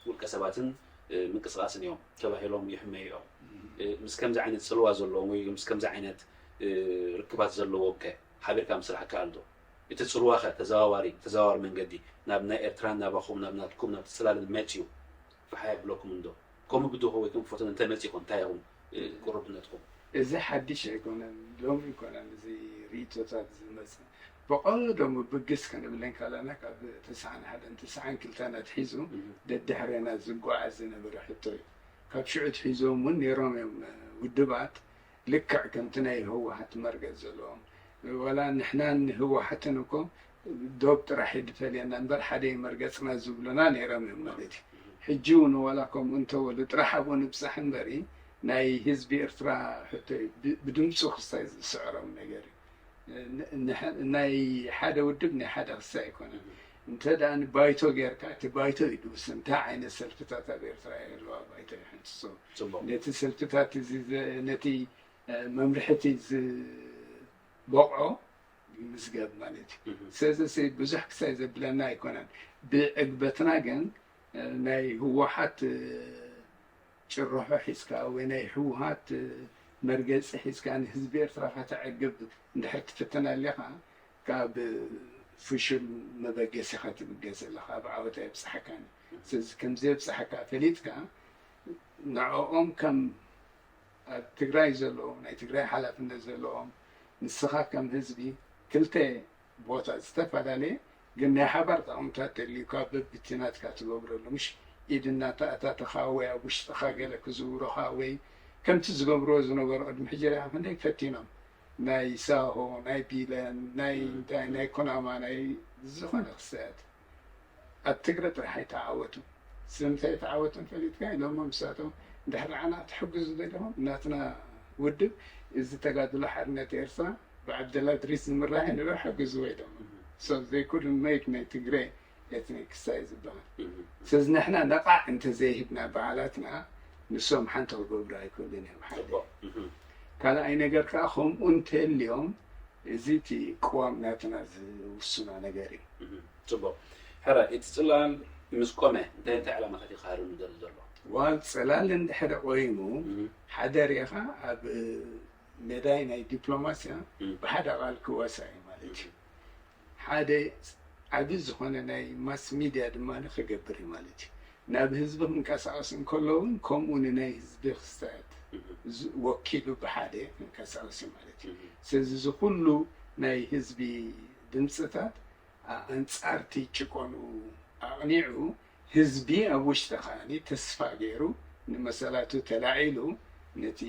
ውልቀ ሰባትን፣ እ፣ ምንቅስቓስን እዮም ተባሂሎም ይሕመዩ እዮም። እም። እ፣ ምስ ከምዚ ዓይነት ጽልዋ ዘለዎም ወይ ምስ ከምዚ ዓይነት፣ እ፣ ርክባት ዘለዎም ከ ሓቢርካ ምስራሕ ይከኣል ዶ? እቲ ጽልዋ ከ ተዘዋዋሪ፣ ተዘዋዋሪ መንገዲ ናብ ናይ ኤርትራን ናባኹም፣ ናብ ናትኩም፣ ናብ ጽላልን መጽዩ ፋሕ የብለኩም እንዶ? ከምኡ ብድሆ ወይ ከም ፈተነ እንተመጺእኩም እንታይ ኢኹም፣ እ፣ ቅሩብነትኩም? እዚ ሓድሽ ኣይኮነን፣ ሎሚ ኣይኮነን እዚ ርእይቶታት ዝመጽእ። ብቐደሙ ብግስ ክንብል እንከለና ካብ ተስዓን ሓደን ተስዓን ክልተን ኣትሒዙ እም። ደድሕሬና ዝጓዓዝ ዝነበረ ሕቶ እዩ። ካብ ሽዑ ኣትሒዞም እውን ነይሮም እዮም፣ እ፣ ውድባት ልክዕ ከምቲ ናይ ህወሓት መርገጽ ዘለዎም። ዋላ ንሕናን ንህወሓትን እኮ ዶብ ጥራሕ እዩ ዝፈልየና እምበር ሓደ እዩ መርገጽና ዝብሉና ነይሮም እዮም ማለት እዩ። ሕጂ እውን ዋላ ከምኡ እንተበሉ ጥራሕ ኣብኡ ንብጻሕ እምበሪ ናይ ህዝቢ ኤርትራ ሕቶ እዩ። ብ-፣ ብድምጹ ክስታይ ዝስዕሮም ነገር እዩ። ን-፣ ንሕ-፣ ናይ ሓደ ውድብ ናይ ሓደ ክስታይ ኣይኮነን። እንተ ደኣ ንባይቶ ጌርካ እቲ ባይቶ እዩ ዝውስን እንታይ ዓይነት ሰልፍታት ኣብ ኤርትራ ይህልዋ ባይቶ ይሕንጽጹ። ጽቡቕ። ነቲ ሰልፍታት እዚ ዘ-፣ ነቲ፣ እ፣ መምርሒ እቲ ዝበቕዖ ይምዝገብ ማለት እዩ። እህ። ስለዚ እዚ ብዙሕ ክሳይ ዘብለና ኣይኮነን። ብዕግበትና ግን፣ እ፣ ናይ ህወሓት፣ እ፣ ጭርሖ ሒዝካ ወይ ናይ ህወሓት፣ እ፣ መርገጺ ሒዝካ ንህዝቢ ኤርትራ ከተዕግብ እንድሕር ትፍትን ኣሊኻ፣ ካብ ፍሹል መበገሲ ኢኻ ትብገስ ዘለኻ፣ ኣብ ዓወት ኣየብጽሓካን። ስለዚ ከም ዘየብጽሓካ ፈሊጥካ፣ ንዕኦም ከም ኣብ ትግራይ ዘለዉ፣ ናይ ትግራይ ሓላፍነት ዘለዎም፣ ንስኻ ከም ህዝቢ ክልተ ቦታ ዝተፈላለየ ግን ናይ ሓባር ጠቕምታት ተልዩካ በብቲ ናትካ ትገብረሉ፣ ምሽ ኢድ እናተኣታተኻ ወይ ኣብ ውሽጥኻ ገለ ክዝውሩኻ ወይ ከምቲ ዝገብርዎ ዝነበሩ ቅድሚ ሕጂ ርኢኻ ክንደይ ፈቲኖም፣ ናይ ሳሆ፣ ናይ ቢለን፣ ናይ እም። እንታይ፣ ናይ ኩናማ፣ ናይ ዝኾነ ክስተያት ኣብ ትግረ ጥራሕ ኣይተዓወቱን። ስለምንታይ ኣይተዓወቱን ፈሊጥካ ኢሎሞ ንሳቶም፣ "እንድሕር ንዓና ክትሕግዙ ደሊኹም፣ ናትና ውድብ እዚ ተጋድሎ ሓርነት ኤርትራ ብዓብደላ እድሪስ ዝምራሕ ንዑ ሓግዝዎ" ኢሎም። So they couldn't make ናይ ትግረ ኤትኒክ ክሳይ ዝበሃል። እህ። ስለዚ ንሕና ነቓዕ እንተዘይሂብና በዓላትና ንሶም ሓንቲ ክገብሩ ኣይክእሉን እዮም ሓደ። ጽቡቕ። እህ። ካልኣይ ነገር ከኣ ከምኡ እንተልዮም እዚ እቲ ቅዋም ናትና ዝውስኖ ነገር እዩ። እህ። ጽቡቕ። ሕራይ፣ እቲ ጽላል ምስ ቆመ እንታይ እንታይ ዕላማታት እዩ ክሃርም ዝደሊ ዘሎ? ዋል ጽላል እንድሕር ቆይሙ እህ። ሓደ ርኢኻ ኣብ ሜዳይ ናይ ዲፕሎማስያ እህ። ብሓደ ቃል ክወሳ እዩ ማለት እዩ። እህ። ሓደ ዓቢ ዝኾነ ናይ ማስ ሚድያ ድማ ክገብር እዩ ማለት እዩ። ናብ ህዝቢ ክንቀሳቐስ እንከሎ እውን ከምኡ ንናይ ህዝቢ ክስተት ወኪሉ ብሓደ ክንቀሳቐስ እዩ ማለት እዩ። ስለዚ እዚ ኩሉ ናይ ህዝቢ ድምፅታት ኣንፃርቲ ጭቆኑ ኣቕኒዑ ህዝቢ ኣብ ውሽጢ ከዓኒ ተስፋ ገይሩ ንመሰላቱ ተላዒሉ ነቲ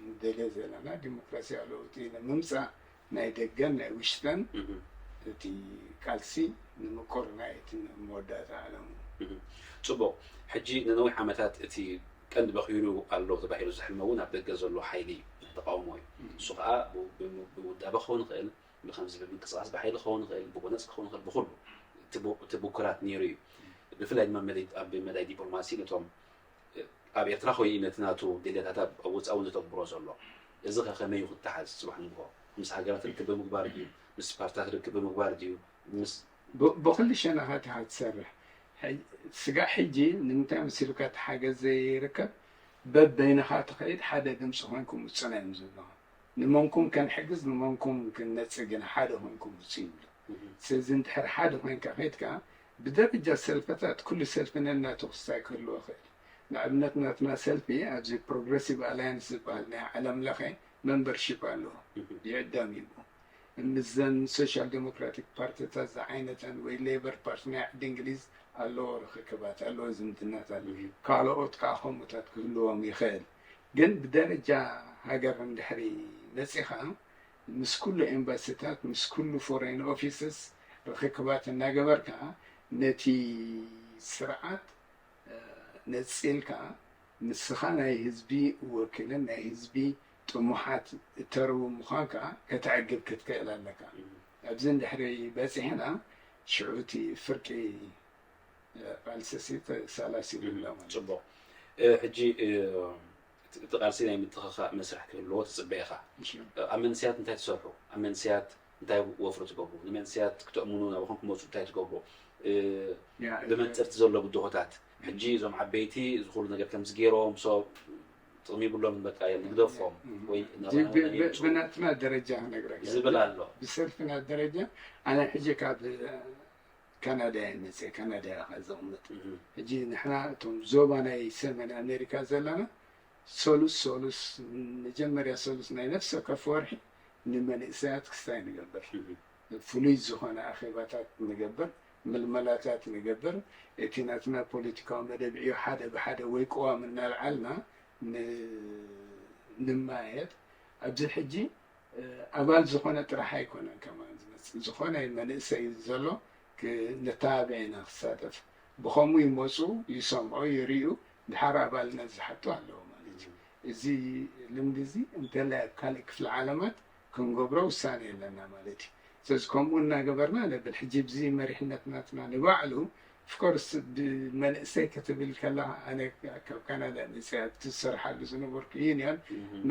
ንደልዮ ዘለና ዲሞክራሲያዊ ለውጢ ንምምፃእ ናይ ደገን ናይ ውሽጠን እቲ ቃልሲ ንምቁር ናይ እቲ መወዳእታ ዓለሙ። ፅቡቕ። ሕጂ ንነዊሕ ዓመታት እቲ ቀንዲ በኺሩ ኣሎ ተባሂሉ ዝሕልመ እውን ኣብ ደገ ዘሎ ሓይሊ ተቃውሞ እዩ። እሱ ከዓ ብውዳበ ክኸውን ይኽእል፣ ብከምዚ ብምንቅስቃስ ብሓይሊ ክኸውን ይኽእል፣ ብጎነፅ ክኸውን ይኽእል፣ ብኩሉ እቲ ብኩራት ነይሩ እዩ። ብፍላይ ድማ ኣብ መዳይ ዲፕሎማሲ ነቶም ኣብ ኤርትራ ኮይኑ ነቲ ናቱ ድሌታት ኣብ ወፃኢ እውን ዘተግብሮ ዘሎ፣ እዚ ከ ከመይ እዩ ክተሓዝ? ፅባሕ ንግሆ ምስ ሃገራት ርክብ ብምግባር ድዩ? ምስ ፓርትታት ርክብ ብምግባር ድዩ? ምስ ብኩሉ ሸነኻት ኢኻ ትሰርሕ። ስጋዕ ሕጂ ንምንታይ መሲሉካ እቲ ሓገዝ ዘይርከብ? በበይንኻ ትኸይድ ሓደ ድምፂ ኮይንኩም ውፅና እዮም ዝብልኻ። ንመንኩም ከንሕግዝ ንመንኩም ክንነፅግ ኢና ሓደ ኮይንኩም ውፁ ይብሉ። ስለዚ እንድሕር ሓደ ኮይንካ ከይድካ ብደረጃ ሰልፈታት ኩሉ ሰልፊ ነናቱ ክስታይ ክህልዎ ይኽእል። ንኣብነት ናትና ሰልፊ ኣብዚ ፕሮግረሲቭ ኣላያንስ ዝበሃል ናይ ዓለም ለኸ መምበርሺፕ ኣለዎ። ይዕደም እዩ። ምስዘን ሶሻል ዴሞክራቲክ ፓርቲታት ዝዓይነተን ወይ ሌበር ፓርቲ ናይ ዓዲ እንግሊዝ ኣለዎ ርክክባት ኣለዎ ዝምድናታት ካልኦት ከዓ ከምኡታት ክህልዎም ይኽእል። ግን ብደረጃ ሃገር እንድሕሪ መፂኻ ምስ ኩሉ ኤምባሲታት ምስ ኩሉ ፎሬን ኦፊስስ ርክክባት እናገበርካ ነቲ ስርዓት ነፂልካ ንስኻ ናይ ህዝቢ ወኪልን ናይ ህዝቢ ጥሙሓት እተርዊ ምዃንካ ከተዕግብ ክትክእል ኣለካ። ኣብዚ እንድሕሪ በፂሕና ሽዑ እቲ ፍርቂ ቃልስሲ ተሳላሲሉ ኣሎ ማለት እዩ። ፅቡቕ። ሕጂ እቲ ቃልሲ ናይ ምትኽኻእ መስርሕ ክህልዎ ትፅበ ኢኻ። ኣብ መንስያት እንታይ ትሰርሑ? ኣብ መንስያት እንታይ ወፍሪ ትገብሩ? ንመንስያት ክተእምኑ ናባኹም ክመፁ እንታይ ትገብሩ? ብመንፅርቲ ዘሎ ብድሆታት ሕጂ እዞም ዓበይቲ እዚ ኩሉ ነገር ከምዚ ገይሮም ሶ ጥቕሚ ይብሎምን በቃ እዮም ንግደፎም ወይ ናባና ይምፅኡ ብናትና ደረጃ ክነግረካ ዝብል ኣሎ። ብሰልፍና ደረጃ ኣነ ሕጂ ካብ ካናዳ እየ መፅእ፣ ካናዳ እየ ዘቕምጥ። ሕጂ ንሕና እቶም ዞባ ናይ ሰሜን ኣሜሪካ ዘለና ሰሉስ ሰሉስ መጀመርያ ሰሉስ ናይ ነፍሲ ወከፍ ወርሒ ንመንእሰያት ክስታይ ንገብር። ፍሉይ ዝኾነ ኣኼባታት ንገብር፣ ምልመላታት ንገብር። እቲ ናትና ፖለቲካዊ መደብ ዕዮ ሓደ ብሓደ ወይ ቅዋም እናልዓልና ንማየጥ። ኣብዚ ሕጂ ኣባል ዝኾነ ጥራሕ ኣይኮነን ከማን ዝመፅእ፣ ዝኾነ መንእሰይ ዘሎ ነተባብዕ ኢና ክሳተፍ። ብኸምኡ ይመፁ፣ ይሰምዑ፣ ይርእዩ፣ ድሓር ኣባልነት ዝሓቱ ኣለዉ ማለት እዩ። እዚ ልምዲ እዚ እንተላይ ኣብ ካልእ ክፍለ ዓለማት ክንገብሮ ውሳነ ኣለና ማለት እዩ። ስለዚ ከምኡ እናገበርና ነብል። ሕጂ ብዚ መሪሕነት ናትና ንባዕሉ ኦፍኮርስ ብመንእሰይ ክትብል ከለኻ ኣነ ካብ ካናዳ መፅእ ኣብቲ ዝሰርሓሉ ዝነበርኩ ዩኒዮን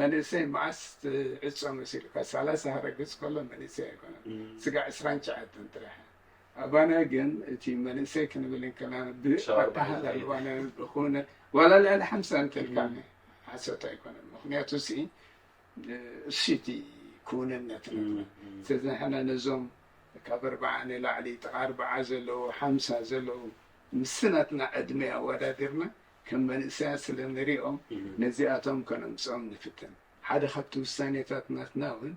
መንእሰይ መዓስ ዕፆ መሲሉካ ሰላሳ ክረግፅ ከሎ መንእሰይ ኣይኮነን ስጋ ዕስራን ትሽዓተን ጥራሕ ኣባና ግን እቲ መንእሰይ ክንብል እንከና ብኣባህላልዋነ ብኹነ ዋላ ልዕሊ ሓምሳ እንተልካ ሓሶት ኣይኮነን ምክንያቱ ሲ እሱ እቲ ክውንነት ስለዚ ንሕና ነዞም ካብ ኣርባዓ ንላዕሊ ጥቃ ኣርባዓ ዘለዉ ሓምሳ ዘለዉ ምስ ናትና ዕድመ ኣወዳዲርና ከም መንእሰያት ስለ ንሪኦም ነዚኣቶም ከነምፅኦም ንፍትን ሓደ ካብቲ ውሳኔታት ናትና እውን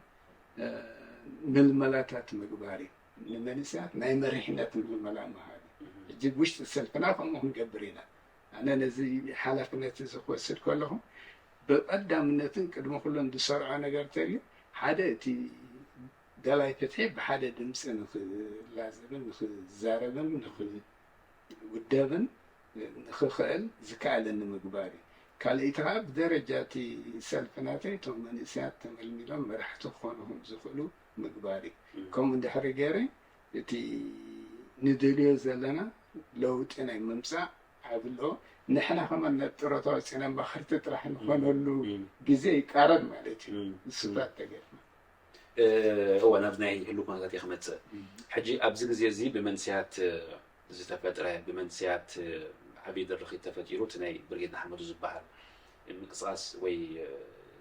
ምልመላታት ምግባር እዩ ንመንእሰያት ናይ መሪሕነት ምልመላ ምሃብ እዩ ሕጂ ውሽጢ ሰልፍና ከምኡ ክንገብር ኢና ኣነ ነዚ ሓላፍነት እዚ ክወስድ ከለኹ ብቐዳምነትን ቅድሚ ኩሉን ዝሰርዖ ነገር ተልዩ ሓደ እቲ ደላይ ፍትሒ ብሓደ ድምፂ ንክላዘብን ንክዛረብን ንክውደብን ንክኽእል ዝከኣለኒ ምግባር እዩ። ካልኣይቲ ከዓ ብደረጃ እቲ ሰልፊ ናተይ እቶም መንእሰያት ተመልሚሎም መራሕቲ ክኾኑ ከም ዝኽእሉ ምግባር እዩ። ከምኡ እንድሕሪ ገይረ እቲ ንደልዮ ዘለና ለውጢ ናይ ምምፃእ ዓብሎ ንሕና ከማን ናብ ጥሮታ ወፂና ማኽርቲ ጥራሕ ንኾነሉ ግዜ ይቃረብ ማለት እዩ። ንስታት ተገርና እወ ናብ ናይ ህሉ ኩነታት እየ ክመፅእ ሕጂ ኣብዚ ግዜ እዚ ብመንስያት ዝተፈጥረ ብመንስያት ዓብዪ ድርኺት ተፈጢሩ እቲ ናይ ብርጌድ ንሓመዱ ዝበሃል ምንቅስቃስ ወይ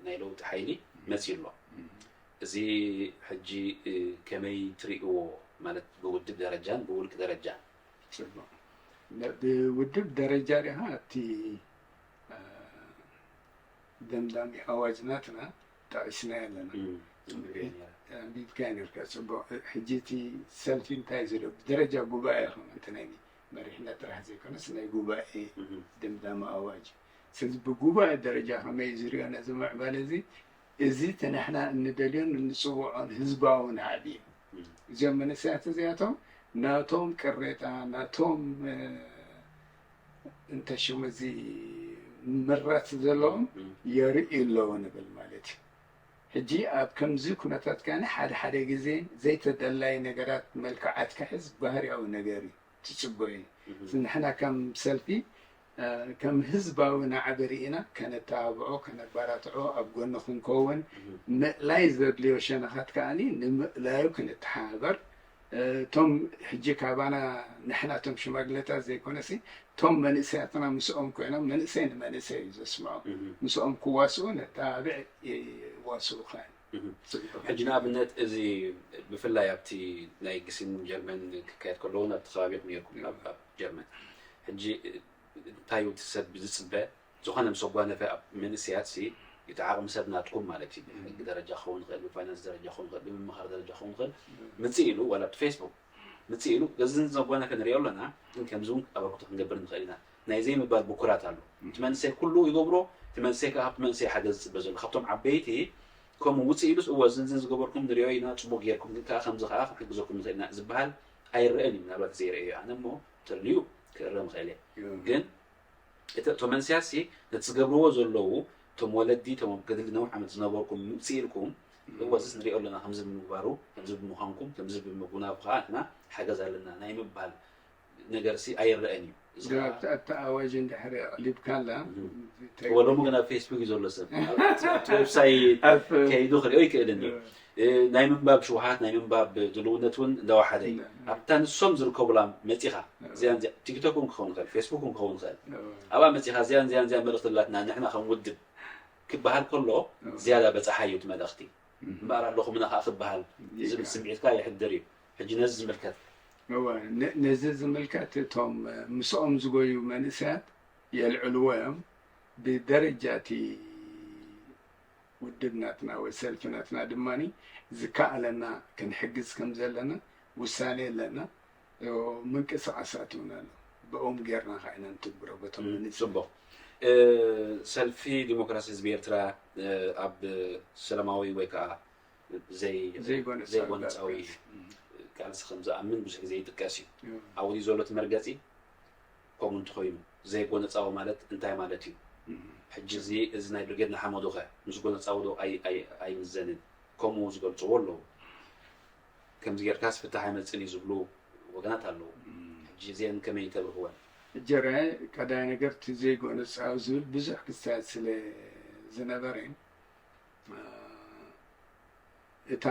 ናይ ለውጢ ሓይሊ መፂኡ ኣሎ እዚ ሕጂ ከመይ ትርእዎ ማለት ብውድብ ደረጃን ብውልቂ ደረጃን ብውድብ ደረጃ ዲኻ እቲ ደምዳሚ ኣዋጅ ናትና ጠቒስናዮ ኣለና። ኣንቢብካዮ ነርካ ጽቡቕ። ሕጂ እቲ ሰልፊ እንታይ ዝብል ብደረጃ ጉባኤ ኾነ እቲ ናይ መሪሕነት ጥራሕ ዘይኮነስ ናይ ጉባኤ ድምዳሚ ኣዋጅ። ስለዚ ብጉባኤ ደረጃ ከመይ ዝሪኦ ነዚ ምዕባለ እዚ፣ እዚ እቲ ንሕና እንደልዮን እንጽውዖን ህዝባዊ ናዕቢ እዩ። እዚኦም መንእሰያት እዚኣቶም ናቶም ቅሬታ፣ ናቶም እንተ ሽሙ እዚ ምረት ዘለዎም የርእዩ ኣለዉ ንብል ማለት እዩ። ሕጂ ኣብ ከምዚ ኩነታት ከኣ ሓደ ሓደ ግዜ ዘይተደላይ ነገራት መልክዓት ክሕዝ ባህርያዊ ነገር እዩ፣ ትጽበዮ እዩ። ንሕና ከም ሰልፊ ከም ህዝባዊ ናዕቢ ርኢና ከነተባብዖ፣ ከነባራትዖ፣ ኣብ ጎኒ ክንከውን፣ ምእላይ ዘድልዮ ሸነኻት ከኣ ንምእላዩ ክንተሓባበር፣ እቶም ሕጂ ካባና ንሕና እቶም ሽማግለታት ዘይኮነሲ እቶም መንእሰያትና ምስኦም ኮይኖም መንእሰይ ንመንእሰይ እዩ ዘስምዖ። ምስኦም ክዋስኡ ነተባብዕ ይዋስኡ ከ ሕጂ ንኣብነት እዚ ብፍላይ ኣብቲ ናይ ግስን ጀርመን ክካየድ ከለዎ ኣብቲ ከባቢኹም ነርኩም ኣብ ጀርመን ሕጂ እንታይ እቲ ሰብ ዝፅበ ዝኾነ ምስ ኣጓነፈ ኣብ መንእሰያት ሲ እቲ ዓቕሚ ሰብ ናትኩም ማለት እዩ ብሕጊ ደረጃ ክኸውን ይኽእል ብፋይናንስ ደረጃ ክኸውን ይኽእል ብምምኻር ደረጃ ክኸውን ይኽእል ምፅእ ኢሉ ዋላ ኣብቲ ፌስቡክ ምፅእ ኢሉ እዚ ዘጓነፈ ንሪኦ ኣለና ግን ከምዚ እውን ኣበርክቶ ክንገብር ንኽእል ኢና ናይ ዘይምባል ብኩራት ኣሎ እቲ መንእሰይ ኩሉ ይገብሮ እቲ መንእሰይ ከዓ ካብቲ መንእሰይ ሓገዝ ዝፅበ ዘሎ ካብቶም ዓበይቲ ከምኡ ውፅእ ኢሉስ እወ ዝንዝን ዝገበርኩም ንሪኦ ኢና ፅቡቅ ጌርኩም ግን ከዓ ከምዚ ከዓ ክንሕግዘኩም ንኽእል ኢና ዝበሃል ኣይረአን እዩ ምናልባት ዘይረአዮ ኣነ እሞ ተልዩ ክእረም ይኽእል እየ ግን እቲ እቶም መንእሰያትሲ ነቲ ዝገብርዎ ዘለዉ እቶም ወለዲ እቶም ኣብ ገድሊ ነዊሕ ዓመት ዝነበርኩም ምፅእ ኢልኩም እወ እዚስ ንሪኦ ኣለና ከምዚ ብምግባሩ ከምዚ ብምዃንኩም ከምዚ ብምጉናፉ ከዓ ንሕና ሓገዝ ኣለና ናይ ምባል ነገርሲ ኣይረአን እዩ። እዚ ከዓ ኣብቲ ኣብቲ ኣዋጅ እንድሕር ኣቕሊብካላ እንታይ ወለሙ ግን ኣብ ፌስቡክ እዩ ዘሎ ሰብ ኣብቲ ኣብቲ ዌብሳይት ኣብ ከይዱ ክሪኦ ይክእልን እዩ። እ፣ ናይ ምንባብ ሽውሃት ናይ ምንባብ ድልውነት እውን እንዳወሓደ እዩ። ኣብታ ንሶም ዝርከቡላ መፂኻ እዚኣን እዚኣ ቲክቶክ እውን ክኸውን ይኽእል ፌስቡክ እውን ክኸውን ይኽእል ኣብኣ መፂኻ እዚኣን እዚኣን እዚኣን መልእኽቲ ኣላትና ንሕና ከም ውድብ ክበሃል ከሎ ዝያዳ በፃሓ እዩ እቲ መልእኽቲ እምበኣር ኣለኹምና ከዓ ክበሃል ዝብል ስምዒትካ የሕድር እዩ። ሕጂ ነዚ ዝምልከት እወ፣ ነ- ነዚ ዝምልከት እቶም ምስኦም ዝጎዩ መንእሰያት የልዕልዎ እዮም። ብደረጃ እቲ ውድብ ናትና ወይ ሰልፊ ናትና ድማ ዝከኣለና ክንሕግዝ ከም ዘለና ውሳኔ ኣለና። ምንቅስቃሳት እውን ኣሎ። ብኦም ጌርና ከዓ ኢና ንትግብሮ በቶም መንእሰያት። ፅቡቕ። ሰልፊ ዲሞክራሲ ህዝቢ ኤርትራ ኣብ ሰላማዊ ወይ ከዓ ዘይጎነፃዊ ቃልሲ ከም ዝኣምን ብዙሕ ግዜ ይጥቀስ እዩ። ኣብኡ ድዩ ዘሎ እቲ መርገፂ? ከምኡ እንተኾይኑ ዘይጎነፃዊ ማለት እንታይ ማለት እዩ? ሕጂ እዚ እዚ ናይ ብርጌድ ንሓመዱ ኸ ምስ ጎነፃዊ ዶ ኣይምዘንን? ከምኡ ዝገልፅዎ ኣለዉ። ከምዚ ጌርካስ ፍታሕ ኣይመፅን እዩ ዝብሉ ወገናት ኣለዉ። ሕጂ እዚአን ከመይ ተብርህወን? ሕጂ ርኣይ ቀዳማይ ነገር እቲ ዘይጎነፃዊ ዝብል ብዙሕ ክስታያት ስለ ዝነበረ እታ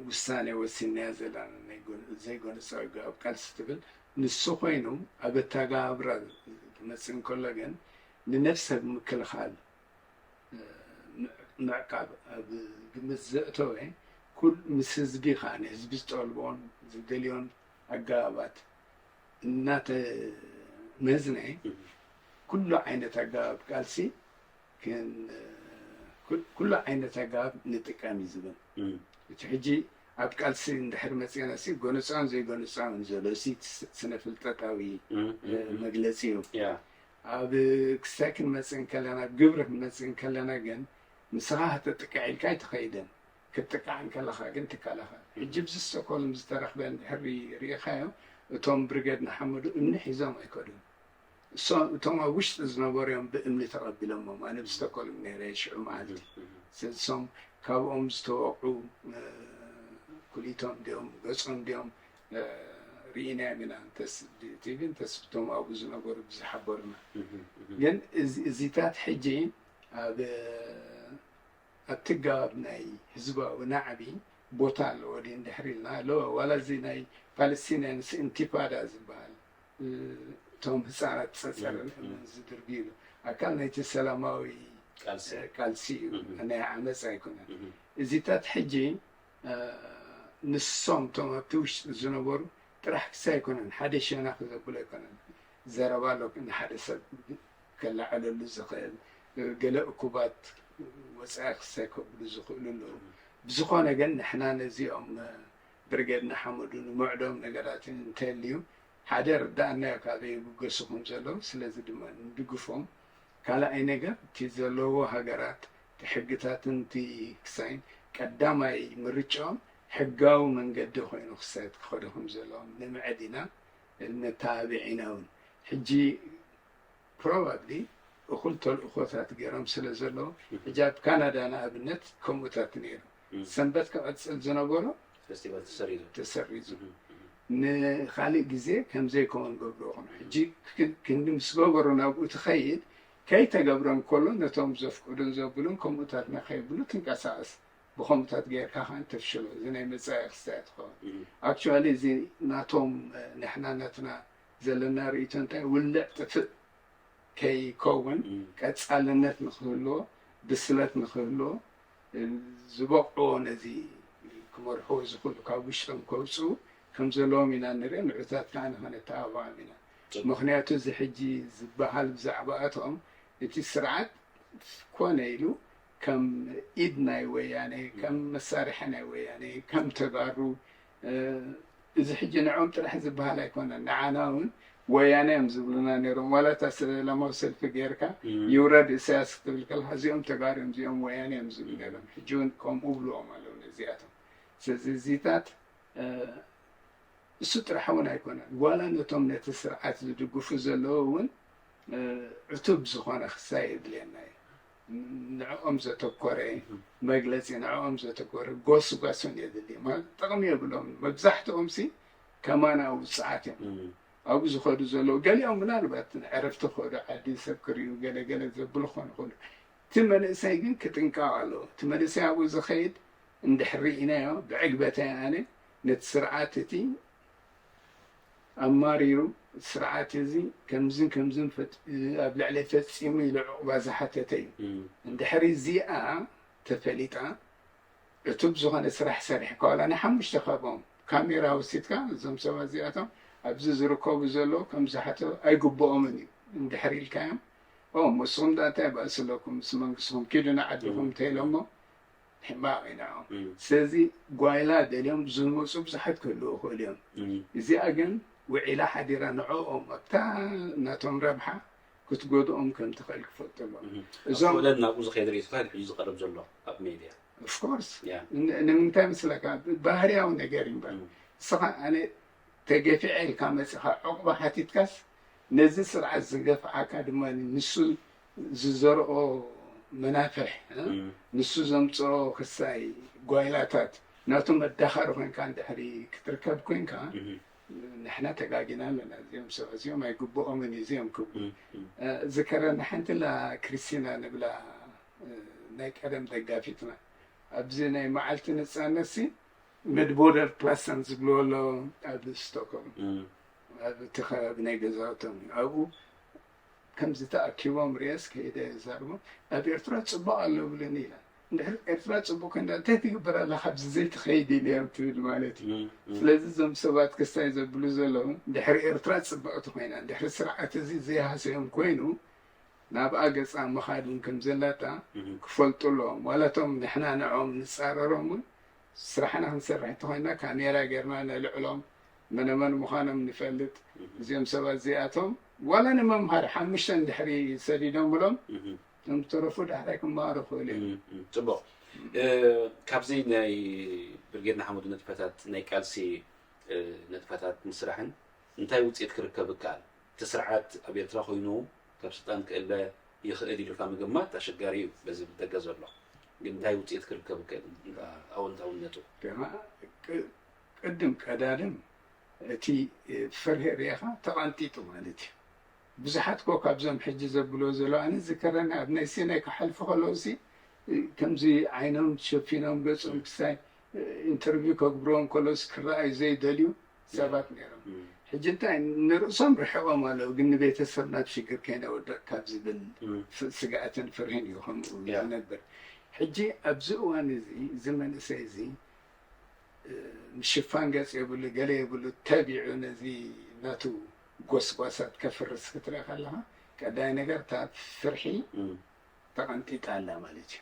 ውሳኔ ወሲንናያ ዘለና ናይ ጎን- ዘይጎነፃዊ ኣገባብ ቃልሲ ትብል ንሱ ኮይኑ ኣብ ኣተጋባብራ ክመፅእ እንከሎ ግን ንነብሰ ብምክልኻል ምዕቃብ ኣብ ግምት ዘእተወ ኩል ምስ ህዝቢ ከዓ ንህዝቢ ዝጠልቦን ዝደልዮን ኣገባባት እናተመዝነ ኩሉ ዓይነት ኣገባብ ቃልሲ ኩሉ ዓይነት ኣገባብ ንጥቀም እዩ ዝብል እቲ ሕጂ ኣብ ቃልሲ እንድሕር መፅና ሲ ጎነፃውን ዘይጎነፃውን ዘሎ እዚ ስነ ፍልጠታዊ መግለፂ እዩ ኣብ ክስታይ ክንመፅእ እንከለና ኣብ ግብሪ ክንመፅእ እንከለና ግን ንስኻ ከተጥቅዕ ኢልካ ኣይትኸይድን ክትጥቃዕ እንከለኻ ግን ትከላኸል ሕጂ ብዚ ስቶኮልም ዝተረኽበ እንድሕር ርኢኻዮ እቶም ብርገድ ንሓመዱ እምኒ ሒዞም ኣይከዱን እቶም ኣብ ውሽጢ ዝነበሩ እዮም ብእምኒ ተቐቢሎሞ ኣነ ብስቶኮልም ነይረ ሽዑ መዓልቲ ስለዚሶም ካብኦም ዝተወቕዑ ኩሊቶም ድዮም ገጾም ድዮም ርኢናዮም ኢና እንተስ ቲቪ እንተስ እቶም ኣብኡ ዝነበሩ ብዝሓበሩና ግን እዚታት ሕጂ ኣብ ኣብቲ ኣገባብ ናይ ህዝባዊ ናዕቢ ቦታ ኣለዎ ድዩ እንድሕር ኢልና ኣለዎ ዋላ እዚ ናይ ፓለስቲንያንስ ኢንቲፋዳ ዝበሃል እቶም ህፃናት ፀፀር ዝድርብይሉ ኣካል ናይቲ ሰላማዊ ቃልሲ እዩ ናይ ዓመፅ ኣይኮነን እዚታት ሕጂ ንሶም እቶም ኣብቲ ውሽጢ ዝነበሩ ጥራሕ ክሳይ ኣይኮነን፣ ሓደ ሸነኽ ዘብሎ ኣይኮነን። ዘረባ ኣሎ ንሓደ ሰብ ከለዓዕለሉ ዝኽእል፣ ገለ እኩባት ወጻኢ ክሳይ ከብሉ ዝኽእሉ ኣለዉ። ብዝኾነ ግን ንሕና ነዚኦም ብርጌድ ንሓመዱ ንምዕዶም ነገራት እንተልዩ ሓደ ርዳእናዮ ካበይ ይብገሱ ከም ዘለዉ፣ ስለዚ ድማ ንድግፎም። ካልኣይ ነገር እቲ ዘለዎ ሃገራት እቲ ሕግታትን እቲ ክሳይን ቀዳማይ ምርጫኦም ሕጋዊ መንገዲ ኮይኑ ክሳይት ክኸዱ ከም ዘለዎም ንምዕድ ኢና። ነተባብዕ ኢና እውን። ሕጂ ፕሮባብሊ እኹል ተልእኾታት ገይሮም ስለ ዘለዉ፣ ሕጂ ኣብ ካናዳ ንኣብነት ከምኡታት ነይሩ። ሰንበት ክቐጽል ዝነበሮ ፌስቲቫል ተሰሪዙ። ተሰሪዙ። ንኻልእ ግዜ ከም ዘይከውን ገብርዎ ኾኑ። ሕጂ ክንዲ ምስ ገበሩ ናብኡ ትኸይድ ከይተገብረ እንከሎ ነቶም ዘፍቅዱን ዘብሉን ከምኡታት ንኸይብሉ ትንቀሳቐስ። ብኸምኡታት ጌርካ ኸዓ ተፍሽሎ። እዚ ናይ መጻኢ ክስታይ ትኸውን። ኣክቹዋሊ እዚ ናቶም ንሕና ናትና ዘለና ርእይቶ እንታይ ውልዕ ጥፍእ ከይከውን ቀጻልነት ንክህልዎ ብስለት ንክህልዎ ዝበቕዕዎ ነዚ ክመርሕዎ ዝኽእሉ ካብ ውሽጦም ከውፅኡ ከም ዘለዎም ኢና ንርኢ። ንዑታት ከዓ ንኸነተባብዖም ኢና። ምክንያቱ እዚ ሕጂ ዝበሃል ብዛዕባኣቶም እቲ ስርዓት ኮነ ኢሉ ከም ኢድ ናይ ወያነ ከም መሳርሒ ናይ ወያነ ከም ተጋሩ እዚ ሕጂ ንዕኦም ጥራሕ ዝበሃል ኣይኮነን። ንዓና እውን ወያነ እዮም ዝብሉና ነይሮም። ዋላ እታ ሰላማዊ ሰልፊ ጌርካ ይውረድ እሳያስ ክትብል ከለካ እዚኦም ተጋሩ እዮም፣ እዚኦም ወያነ እዮም ዝብሉ ነይሮም። ሕጂ እውን ከምኡ ብልዎም ኣለዉ ነዚኣቶም። ስለዚ እዚታት እሱ ጥራሕ እውን ኣይኮነን። ዋላ ነቶም ነቲ ስርዓት ዝድግፉ ዘለዉ እውን ዕቱብ ዝኾነ ክሳይ የድልየና እዩ። ንዕኦም ዘተኮረ መግለፂ፣ ንዕኦም ዘተኮረ ጎስጓስ እውን የድሊ። ማለት ጥቕሚ የብሎም። መብዛሕትኦም ሲ ከማናዊ ውፅዓት እዮም ኣብኡ ዝኸዱ ዘለዉ። ገሊኦም ምናልባት ዕረፍቲ ክኸዱ ዓዲ ሰብ ክርእዩ ገለገለ ዘብሉ ክኾኑ ይኽእሉ። እቲ መንእሰይ ግን ክጥንቀቕ ኣለዎ። እቲ መንእሰይ ኣብኡ ዝኸይድ እንድሕር ርኢናዮ ብዕግበተይ ኣነ ነቲ ስርዓት እቲ ኣማሪሩ ስርዓት እዚ ከምዝን ከምዝን ኣብ ልዕለይ ፈፂሙ ኢሉ ዕቑባ ዝሓተተ እዩ። እንድሕሪ እዚኣ ተፈሊጣ ዕቱብ ዝኾነ ስራሕ ሰሪሕካ ዋላ ንሓሙሽተ ካብኦም ካሜራ ወሲድካ እዞም ሰባት እዚኣቶም ኣብዚ ዝርከቡ ዘለዉ ከም ዝሓተው ኣይግብኦምን እዩ እንድሕር ኢልካዮም፣ ኦ ንስኹም ደኣ እንታይ ባእሲ ኣለኩም ምስ መንግስትኹም ኪዱ ንዓድኹም እንተኢሎሞ ሕማቕ እዩ ንዕኦም። ስለዚ ጓይላ ደልዮም ዝመፁ ብዙሓት ክህልዉ ይኽእሉ እዮም። እዚኣ ግን ውዒላ ሓዲራ ንዕኦም ኣብታ ናቶም ረብሓ ክትጎድኦም ከም ትኽእል ክፈልጡ ኣለዎም። እዞም ወለድ ናብኡ ዝኸይድ ርእይቶታት ሕጂ ዝቐርብ ዘሎ ኣብ ሜድያ ኦፍኮርስ ንምንታይ ምስለካ ባህርያዊ ነገር እዩ እምበር ንስኻ ኣነ ተገፊዐ ኢልካ መፂኻ ዕቑባ ሓቲትካስ ነዚ ስርዓት ዝገፍዓካ ድማ ንሱ ዝዘርኦ መናፍሕ ንሱ ዘምፅኦ ክሳይ ጓይላታት ናቱ መዳኸሪ ኮይንካ እንድሕሪ ክትርከብ ኮይንካ ንሕና ተጋጊና ኣለና። እዚኦም ሰብ እዚኦም ኣይግብኦምን እዩ እዚኦም ክብሉ ዝከረና ሓንቲ ላ ክሪስቲና ንብላ ናይ ቀደም ደጋፊትና ኣብዚ ናይ መዓልቲ ነፃነት ሲ መድ ቦርደር ፕላሰን ዝብልዎ ኣሎ ኣብ ስቶክሆልም ኣብ እቲ ከባቢ ናይ ገዛውቶም እዩ ኣብኡ ከምዚ ተኣኪቦም ርኤስ ከይደ ዛርቦም ኣብ ኤርትራ ፅቡቅ ኣሎ ብለኒ ኢላ እንድሕር ኤርትራ ፅቡቅ ከንዳ እንታይ ትግበር ኣላ ካብዚ ዘይትኸይድ ኢለ እዮም ትብል ማለት እዩ ስለዚ እዞም ሰባት ክስታይ ዘብሉ ዘለዉ እንድሕር ኤርትራ ፅብቅቲ ኮይና እንድሕር ስርዓት እዚ ዘይሃሰዮም ኮይኑ ናብኣ ገፃ ምኻድ እውን ከም ዘላታ ክፈልጡ ኣለዎም ዋላቶም ንሕና ንዕኦም ንፃረሮም እውን ስራሕና ክንሰርሕ እንተኮይና ካሜራ ጌርና ነልዕሎም መነመን ምዃኖም ንፈልጥ እዚኦም ሰባት እዚኣቶም ዋላ ንመምሃር ሓሙሽተ እንድሕሪ ሰዲዶምሎም እቶም ዝተረፉ ዳሕራይ ክመሃሩ ክእሉ እዮም ፅቡቅ ካብዚ ናይ ብርጌድ ንሓመዱ ንጥፈታት ናይ ቃልሲ ንጥፈታት ምስራሕን እንታይ ውፅኢት ክርከብ ይከኣል እቲ ስርዓት ኣብ ኤርትራ ኮይኑ ካብ ስልጣን ክእለ ይኽእል ኢልካ ምግማት ኣሸጋሪ እዩ በዚ ብደገ ዘሎ ግን እንታይ ውፅኢት ክርከብ ይክእል ኣወንታውነቱ ቅድም ቀዳድም እቲ ፍርሂ ርኢኻ ተቐንጢጡ ማለት እዩ ብዙሓት ኮ ካብዞም ሕጂ ዘብሎ ዘሎ ኣነ ዝከረኒ ኣብ ናይ ሲናይ ክሓልፉ ከለውሲ ከምዚ ዓይኖም ሸፊኖም ገጾም ክሳይ ኢንተርቪው ከግብርዎም ከለውስ ክረኣዩ ዘይደልዩ ሰባት ነይሮም ሕጂ እንታይ ንርእሶም ርሕቆም ኣለዉ ግን ንቤተሰብ ናብ ሽግር ከይነወድቕ ካብ ዝብል ስግኣትን ፍርህን እዩ ከምኡ ዝነብር ሕጂ ኣብዚ እዋን እዚ እዚ መንእሰይ እዚ ምሽፋን ገጽ የብሉ፣ ገለ የብሉ፣ ተቢዑ ነዚ ናቱ ጎስጓሳት ከፍርስ ክትርኢ ከለኻ፣ ቀዳይ ነገር እታ ፍርሒ ተቐንጢጣ ኣላ ማለት እዩ።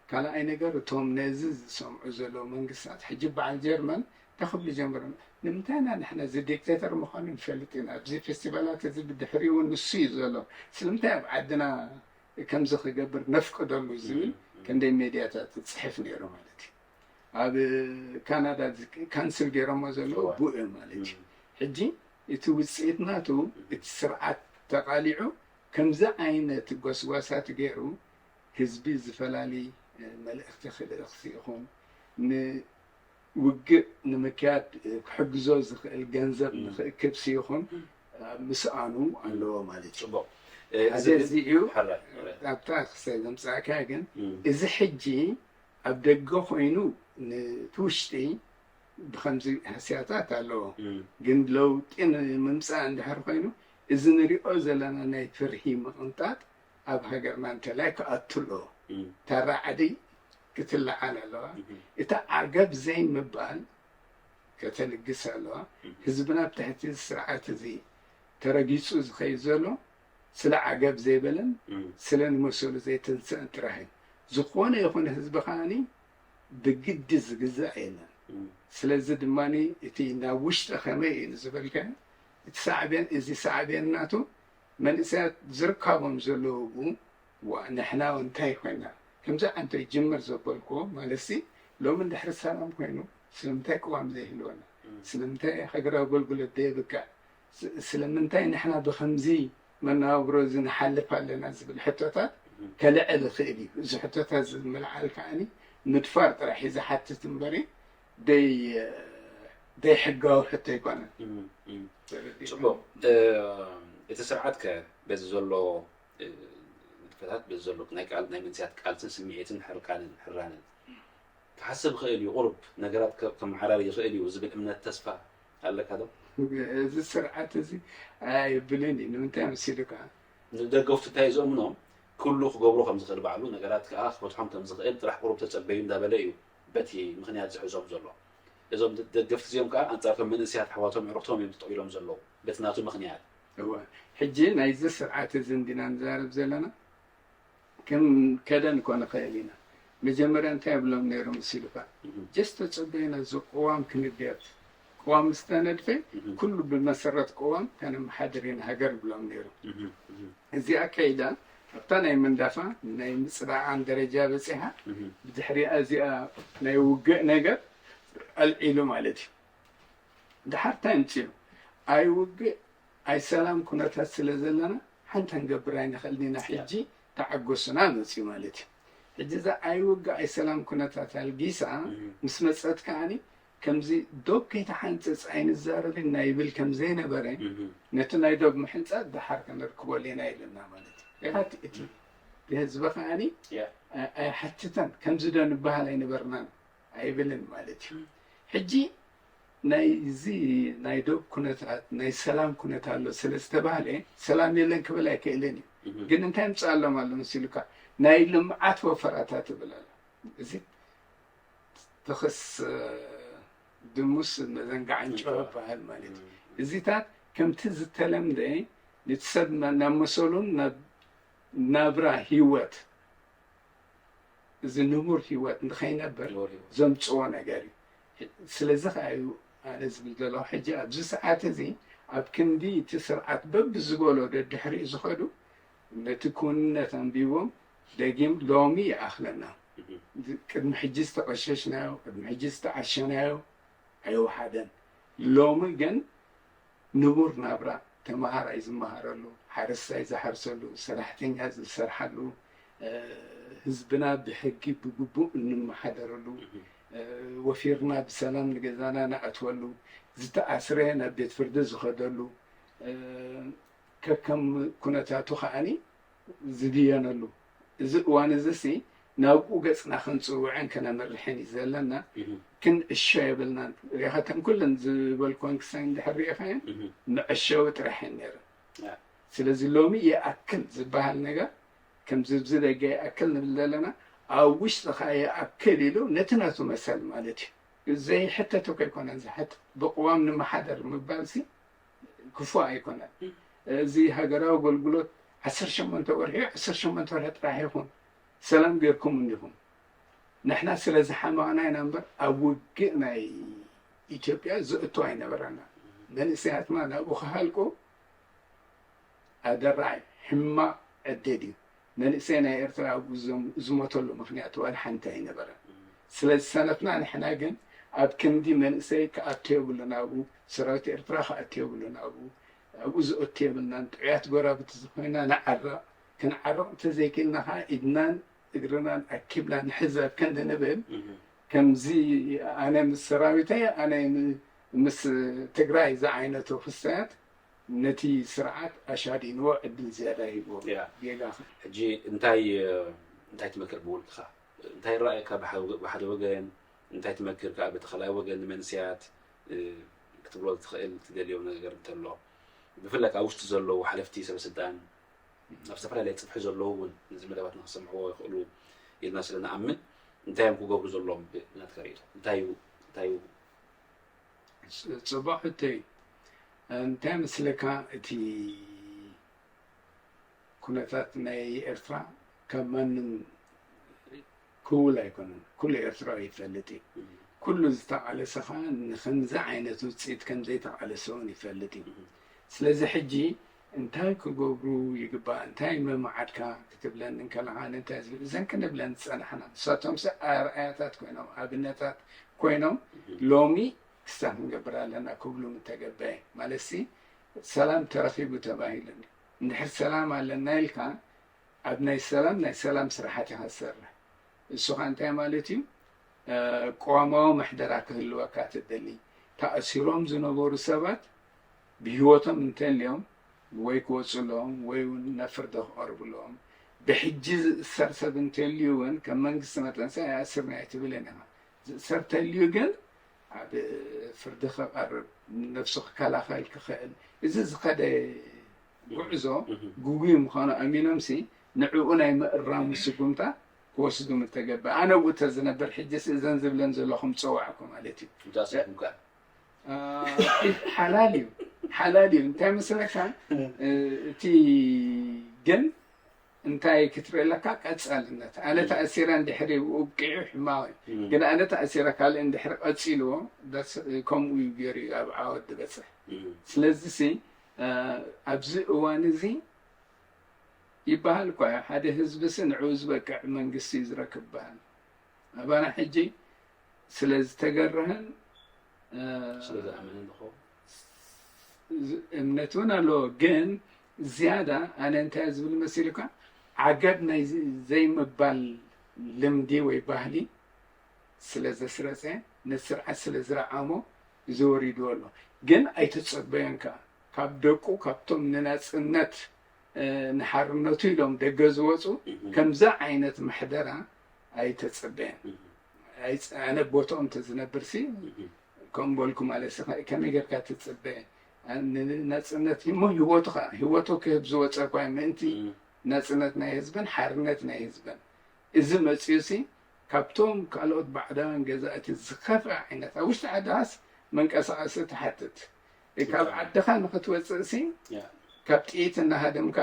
ካልኣይ ነገር፣ እቶም ነዚ ዝሰምዑ ዘለዉ መንግስታት፣ ሕጂ በዓል ጀርመን እንታይ ክብሉ ጀምሮም? ንምንታይ ኢና ንሕና እዚ ዲክቴተር ምዃኑ ንፈልጥ ኢና፣ ኣብዚ ፌስቲቫላት እዚ ብድሕሪኡ ንሱ እዩ ዘሎ፣ ስለምንታይ ኣብ ዓድና ከምዚ ክገብር ነፍቅደሉ ዝብል ክንደይ ሜድያታት ይጽሕፍ ነይሩ ማለት እዩ። ኣብ ካናዳ እዚ ካንስል ገይሮሞ ዘለዉ ብኡ ማለት እዩ። ሕጂ እቲ ውጽኢት ናቱ እቲ ስርዓት ተቓሊዑ ከምዚ ዓይነት ጎስጓሳት ገይሩ ህዝቢ ዝፈላሊ መልእኽቲ ክልእኽሲ ይኹን ንውግእ ንምክያድ ክሕግዞ ዝኽእል ገንዘብ ንክእክብሲ ይኹን ምስኣኑ ኣለዎ ማለት እዩ። ጽቡቕ። ሓደ እዚ እዩ። ኣብታ ክሳይ ዘምጻእካ ግን እዚ ሕጂ ኣብ ደገ ኮይኑ ነቲ ውሽጢ ብኸምዚ ሃስያታት ኣለዎ። ግን ለውጢ ንምምጻእ እንድሕር ኮይኑ እዚ ንሪኦ ዘለና ናይ ፍርሂ ምቕንጣጥ ኣብ ሃገርና እንተላይ ክኣቱ ኣለዎ። እታ ራዕዲ ክትለዓል ኣለዋ። እታ ዓገብ ዘይምባል ከተልግስ ኣለዋ። ህዝብና ኣብ ትሕቲ እዚ ስርዓት እዚ ተረጊጹ ዝኸይድ ዘሎ ስለ ዓገብ ዘይበለን ስለ ንመሰሉ ዘይተንስአን ጥራሕ እዩ። ዝኾነ ይኹን ህዝቢ ከዓኒ ብግዲ ዝግዛእ የለን። ስለዚ ድማ እቲ ናብ ውሽጢ ከመይ እዩ ዝበልካዮ፣ እቲ ሳዕቤን፣ እዚ ሳዕቤን ናቱ መንእሰያት ዝርካቦም ዘለዉ ብኡ፣ ዋ፣ ንሕና እንታይ ኮይና? ከምዚ ዓንቶ ይጅምር ዘበልክዎ ማለትሲ፣ ሎሚ እንድሕሪ ሰላም ኮይኑ ስለምንታይ ቅዋም ዘይህልወና? ስለምንታይ ሃገራዊ ኣገልግሎት ዘይብቃዕ? ስ-፣ ስለምንታይ ንሕና ብኸምዚ መነባብሮ እዚ ንሓልፍ ኣለና ዝብል ሕቶታት ከልዕል ይኽእል እዩ። እዚ ሕቶታት እዚ ምልዓል ከዓኒ ምድፋር ጥራሕ እዩ ዝሓትት እምበሪ ደይ-፣ ደይሕጋዊ ሕቶ ኣይኮነን። እም፣ እም። ተረዲእካ? ጽቡቕ። እ፣ እቲ ስርዓት ከ በዚ ዘሎ፣ እ፣ ንጥፈታት በዚ ዘሎ ናይ ቃል-፣ ናይ መንእሰያት ቃልስን ስምዒትን ሕርቃንን ሕራንን ክሓስብ ይኽእል እዩ፣ ቁሩብ ነገራት ከ-፣ ከመዓራሪ ይኽእል እዩ ዝብል እምነት ተስፋ ኣለካ ዶ? እዚ ስርዓት እዚ ኣየብልን እዩ። ንምንታይ መሲሉ ከኣ? ንደገፍቱ እንታይ እዩ ዘእምኖም? ኩሉ ክገብሮ ከም ዝኽእል ባዕሉ፣ ነገራት ከኣ ክፈትሖም ከም ዝኽእል ጥራሕ ቁሩብ ተጸበዩ እንዳበለ እዩ በቲ ምኽንያት ዝሕዞም ዘሎ። እዞም ደ-፣ ደገፍቲ እዚኦም ከኣ ኣንጻር እቶም መንእሰያት ኣሕዋቶም ኣዕሩኽቶም እዮም ጠጠው ኢሎም ዘለዉ በቲ ናቱ ምኽንያት። እወ፣ ሕጂ ናይዚ ስርዓት እዚ እንዲና ንዛረብ ዘለና። ከም ከደን እኮ ንኽእል ኢና። መጀመርያ እንታይ ይብሎም ነይሮም መሲሉካ? እህ። ጀስት ተጸበዩና፣ እዚ ቅዋም ክንድየት። ቅዋም ምስ ተነድፈ፣ እህ። ኩሉ ብመሰረት ቅዋም ከነመሓድር ኢና ሃገር ይብሎም ነይሮም። እህ፣ እህ። እዚ ኣካይዳ ኣብታ ናይ ምንዳፋ፣ ናይ ምጽዳዓን ደረጃ በጺሓ፣ እህ። ብድሕሪኣ እዚኣ ናይ ውግእ ነገር ኣልዒሉ ማለት እዩ። ድሓር እንታይ ኣምጺኡ? ኣይውግእ ኣይሰላም ኩነታት ስለ ዘለና ሓንቲ ክንገብር ኣይንኽእልን ኢና፣ ሕጂ ተዓገሱና መጺኡ ማለት እዩ። ሕጂ እዛ ኣይውግእ ኣይሰላም ኩነታት ኣልጊሳ እህ። ምስ መጸት ከዓኒ ከምዚ ዶብ ከይተሓንጽጽ ኣይንዛረብን ናይ ይብል ከም ዘይነበረ እህ። ነቲ ናይ ዶብ ምሕንጻጽ ደሓር ከነርክበሉ ኢና ኢሉና ማለት እዩ። ኢኻ እቲ፣ እቲ ህዝቢ ከዓኒ ያ። ኣይ-፣ ኣይሓትተን ከምዚ ዶ ንበሃል ኣይነበርናን። ኣይብልን ማለት እዩ። ሕጂ ናይዚ ናይ ዶብ ኩነታት፣ ናይ ሰላም ኩነታት ኣሎ ስለ ዝተባህለ ሰላም የለን ክብል ኣይክእልን እዩ። እህ። ግን እንታይ ምጽኣሎም ኣሎ መሲሉካ? ናይ ልምዓት ወፈራታት ይብል ኣሎ። እዚ ተኸስ ድሙስ መዘንጋዕ ኣንጭዋ ይበሃል ማለት እዩ። እህ። እዚታት ከምቲ ዝተለምደ ነቲ ሰብ ናብ መሰሉን ናብ ናብራ ህይወት እዚ ንቡር ህይወት ንኸይነብር ንቡር ህይወት። ዘምጽኦ ነገር እዩ። ስለዚ ኸዓ እዩ ኣነ ዝብል ዘለኹ፣ ሕጂ ኣብዚ ሰዓት እዚ ኣብ ክንዲ እቲ ስርዓት በብዝበሎ ደድሕሪኡ ዝኸዱ፣ ነቲ ክውንነት ኣንቢቦም ደጊም ሎሚ ይኣኽለና። እህ። ቅድሚ ሕጂ ዝተቐሸሽናዮ፣ ቅድሚ ሕጂ ዝተዓሸናዮ ኣይወሓደን። ሎሚ ግን ንቡር ናብራ፣ ተመሃራይ ዝመሃረሉ፣ ሓረስታይ ዝሓርሰሉ፣ ሰራሕተኛ ዝሰርሓሉ፣ እ፣ ህዝብና ብሕጊ ብግቡእ እንመሓደረሉ፣ እህ። እ፣ ወፊርና ብሰላም ንገዛና ንኣትወሉ፣ ዝተኣስረ ናብ ቤት ፍርዲ ዝኸደሉ፣ እ፣ ከከም ኩነታቱ ከዓኒ ዝድየነሉ። እዚ እዋን እዚሲ ናብኡ ገጽና ክንጽውዕን ከነምርሕን እዩ ዘለና። እህ። ክንዕሾ የብልናን። ሪኢኻ፣ እተን ኩለን ዝበልኩወን ክሳይ እንድሕር ሪኢኻየን፣ እህ። መዐሸዊ ጥራሕ እየን ነይረን። ያ። ስለዚ ሎሚ ይኣክል ዝበሃል ነገር፣ ከምዚ ኣብዚ ደገ ይኣክል ንብል ዘለና፣ ኣብ ውሽጢ ኸኣ ይኣክል ኢሉ ነቲ ናቱ መሰል ማለት እዩ። ዘይሕተት እኮ ኣይኮነን ዝሕተት። ብቅዋም ንመሓደር ምባልሲ ክፉእ ኣይኮነን። እዚ ሃገራዊ ኣገልግሎት ዓሰርተ ሸሞንተ ወርሒ፣ ዓሰርተ ሸሞንተ ወርሒ ጥራሕ ይኹን ሰላም ጌርኩም እንዲኹም። ንሕና ስለ ዝሓመቕና ኢና እምበር ኣብ ውግእ ናይ ኢትዮጵያ ዝእቱ ኣይነበረና። መንእሰያትና ናብኡ ክሃልቁ ኣደራዒ ሕማቕ ዕድል እዩ። መንእሰይ ናይ ኤርትራ ኣብኡ ዝም-፣ ዝሞተሉ ምኽንያት ዋላ ሓንቲ ኣይነበረን። ስለ ዝሰነፍና ንሕና ግን ኣብ ክንዲ መንእሰይ ክኣቱ የብሉን ኣብኡ፣ ሰራዊት ኤርትራ ክኣቱ የብሉን ኣብኡ፣ ኣብኡ ዝእቱ የብልናን። ጥዑያት ጎረባብቲ ዝኾይና ንዓረቕ፣ ክንዓርቕ እንተዘይክእልና ኸዓ ኢድናን እግርናን ኣኪብና ንሕዝ ኣብ ክንዲ ንብል፣ ከምዚ ኣነ ምስ ሰራዊተይ፣ ኣነ ም-፣ ምስ ትግራይ ዝዓይነቱ ክስተያት ነቲ ስርዓት ኣሻዲንዎ ዕድል ዝያዳ ሂብዎ። ያ። ጌጋ ኸ? ሕጂ እንታይ፣ እንታይ ትመክር ብውልቅኻ? እንታይ ይረኣየካ ብሓ-፣ ብሓደ ወገን? እንታይ ትመክር ከኣ በቲ ካልኣይ ወገን ንመንእሰያት፣ እ፣ ክትብሎ ትኽእል ትደልዮ ነገር እንተሎ? ብፍላይ ከኣ ውሽጢ ዘለዉ ሓለፍቲ ሰበ ስልጣን፣ ኣብ ዝተፈላለየ ጽፍሒ ዘለዉ እውን ነዚ መደባት ንኽሰምዕዎ ይኽእሉ ኢልና ስለ ንኣምን፣ እንታይ እዮም ክገብሩ ዘለዎም ብናትካ ርእይቶ? እንታይ እዩ፣ እንታይ እዩ? ጽ-፣ ጽቡቕ ሕቶ እዩ። እንታይ መስለካ፣ እቲ ኩነታት ናይ ኤርትራ ካብ ማንም ክውል ኣይኮነን። ኩሉ ኤርትራዊ ይፈልጥ እዩ። እም። ኩሉ ዝተቓለሰ ኸኣ ንኸምዚ ዓይነት ውጽኢት ከም ዘይተቓለሰ እውን ይፈልጥ እዩ። እም። ስለዚ ሕጂ እንታይ ክገብሩ ይግባእ፣ እንታይ መማዓድካ ክትብለኒ እንከለኻ፣ እንታይ ዝብል፣ እዘን ክንብለን ዝጸናሕና፣ ንሳቶምሲ ኣርኣያታት ኮይኖም፣ ኣብነታት ኮይኖም፣ እም። ሎሚ ክስታ ክንገብር ኣለና ክብሉ ምተገበየ። ማለትሲ፣ ሰላም ተረኺቡ ተባሂሉ። እንድሕር ሰላም ኣለና ኢልካ፣ ኣብ ናይ ሰላም፣ ናይ ሰላም ስራሓት ኢኻ ትሰርሕ። እሱ ኸኣ እንታይ ማለት እዩ? እ፣ ቅዋማዊ ምሕደራ ክህልወካ ትደሊ። ተኣሲሮም ዝነበሩ ሰባት ብህይወቶም እንተልዮም፣ ወይ ክወጹሎም፣ ወይ እውን ናብ ፍርዲ ክቐርቡሎም። ብሕጂ ዝእሰር ሰብ እንተልዩ እውን፣ ከም መንግስቲ መጠንሲ ኣይኣስርናዮ ኣይትብልን ኢኻ። ዝእሰር ተልዩ ግን ኣብ ፍርዲ ክቐርብ፣ ነብሱ ክከላኸል ክኽእል፣ እዚ ዝኸደ ጉዕዞ እህ። ግጉይ ምዃኑ ኣሚኖምሲ፣ ንዕኡ ናይ ምእራሙ ስጉምታ ክወስዱ ምተገበ። ኣነ ኣብኡ ተዝነበር፣ ሕጂስ እዘን ዝብለን ዘለኹ ምጸዋዕኩ ማለት እዩ። እንተኣሲርኩም ከ? አ፣ ሓላል እዩ፣ ሓላል እዩ። እንታይ መስለካ? እ፣ እቲ ግን እንታይ ክትርኢ ኣለካ? ቀጻልነት። ኣነ እም። ተኣሲረ እንድሕር ኣብቂዑ ሕማቕ እዩ። እም። ግን ኣነ ተኣሲረ ካልእ እንድሕር ቀጺልዎ፣ ደስ-፣ ከምኡ እዩ ገይሩ እዩ ኣብ ዓወት ዝበጽሕ። እም። ስለዚሲ፣ እ፣ ኣብዚ እዋን እዚ ይበሃል እኳ እዩ፣ ሓደ ህዝብሲ ንዕኡ ዝበቅዕ መንግስቲ እዩ ዝረክብ ይበሃል። ኣባና ሕጂ ስለ ዝተገርህን፣ እ፣ ስለ ዝኣመነን ዝኸውን። ዝ-፣ እምነት እውን ኣለዎ፣ ግን ዝያዳ ኣነ እንታይ ዝብል መሲሉካ፣ ዓገብ ናይ ዝ-፣ ዘይምባል ልምዲ ወይ ባህሊ ስለ ዘስረጸ፣ ነቲ ስርዓት ስለ ዝረዓሞ፣ እዚ ወሪድዎ ኣሎ። ግን ኣይተጸበዮን ከኣ። ካብ ደቁ፣ ካብቶም ንናጽነት፣ እ፣ ንሓርነቱ ኢሎም ደገ ዝወጹ፣ እህ። ከምዛ ዓይነት ምሕደራ ኣይተጸበየን። እህ። ኣይጸ-፣ ኣነ ቦትኦም እንተዝነብርሲ፣ እህ። ከምኡ በልኩ ማለት ሲ፣ ከ-፣ ከመይ ጌርካ ትጽበ? ን-፣ ንናጽነት እሞ ህይወቱ ኸኣ፣ ህይወቱ ክህብ ዝወጸ እኳ እዩ፣ ምእንቲ እም። ናጽነት ናይ ህዝብን ሓርነት ናይ ህዝብን። እዚ መጺኡሲ፣ ካብቶም ካልኦት ባዕዳውያን ገዛእቲ ዝኸፍአ ዓይነት፣ ኣብ ውሽጢ ዓድኻስ መንቀሳቐሲ ትሓትት። ካብ ብጣዕሚ። ዓድኻ ንኽትወጽእሲ፣ ያ። ካብ ጥይት እናሃደምካ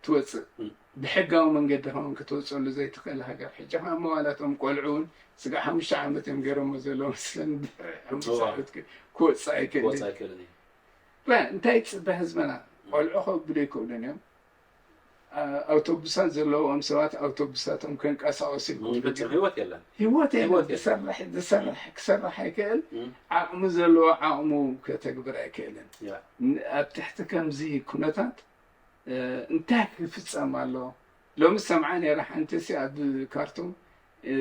ትወጽእ። እም። ብሕጋዊ መንገዲ ኸውን ክትወጽኣሉ ዘይትኽእል ሃገር። ሕጂ ኸዓ እሞ ዋላ እቶም ቆልዑ እውን ስጋዕ ሓሙሽተ ዓመት እዮም ገይሮሞ ዘለዉ መስለኒ። ድሕሪ ሓሙሽተ እዋ። ዓመት ክ-፣ ክወጽእ ኣይክእልን። ክወጽእ ኣይክእልን እዩ። ባ፣ እንታይ ይጽበ ህዝብና? እም። ቆልዑ ከብሉ ኣይክእሉን እዮም። ኣ-፣ ኣውቶቡሳት ዘለዎም ሰባት ኣውቶቡሳቶም ከንቀሳቐሱ እም፣ ይክእሉ ፍጹም እዮም። ህይወት የለን። ህይወት የለን። ህይወት የለን። ዝሰርሕ፣ ዝሰርሕ፣ ክሰርሕ ኣይክእል። እም። ዓቕሚ ዘለዎ ዓቕሙ ከተግብር ኣይክእልን። ያ። ን-፣ ኣብ ትሕቲ ከምዚ ኩነታት እ፣ እንታይ ክፍጸም ኣሎ? ሎሚ ዝሰምዓ ነይረ፣ ሓንቲሲ ኣብ ካርቱም፣ እ፣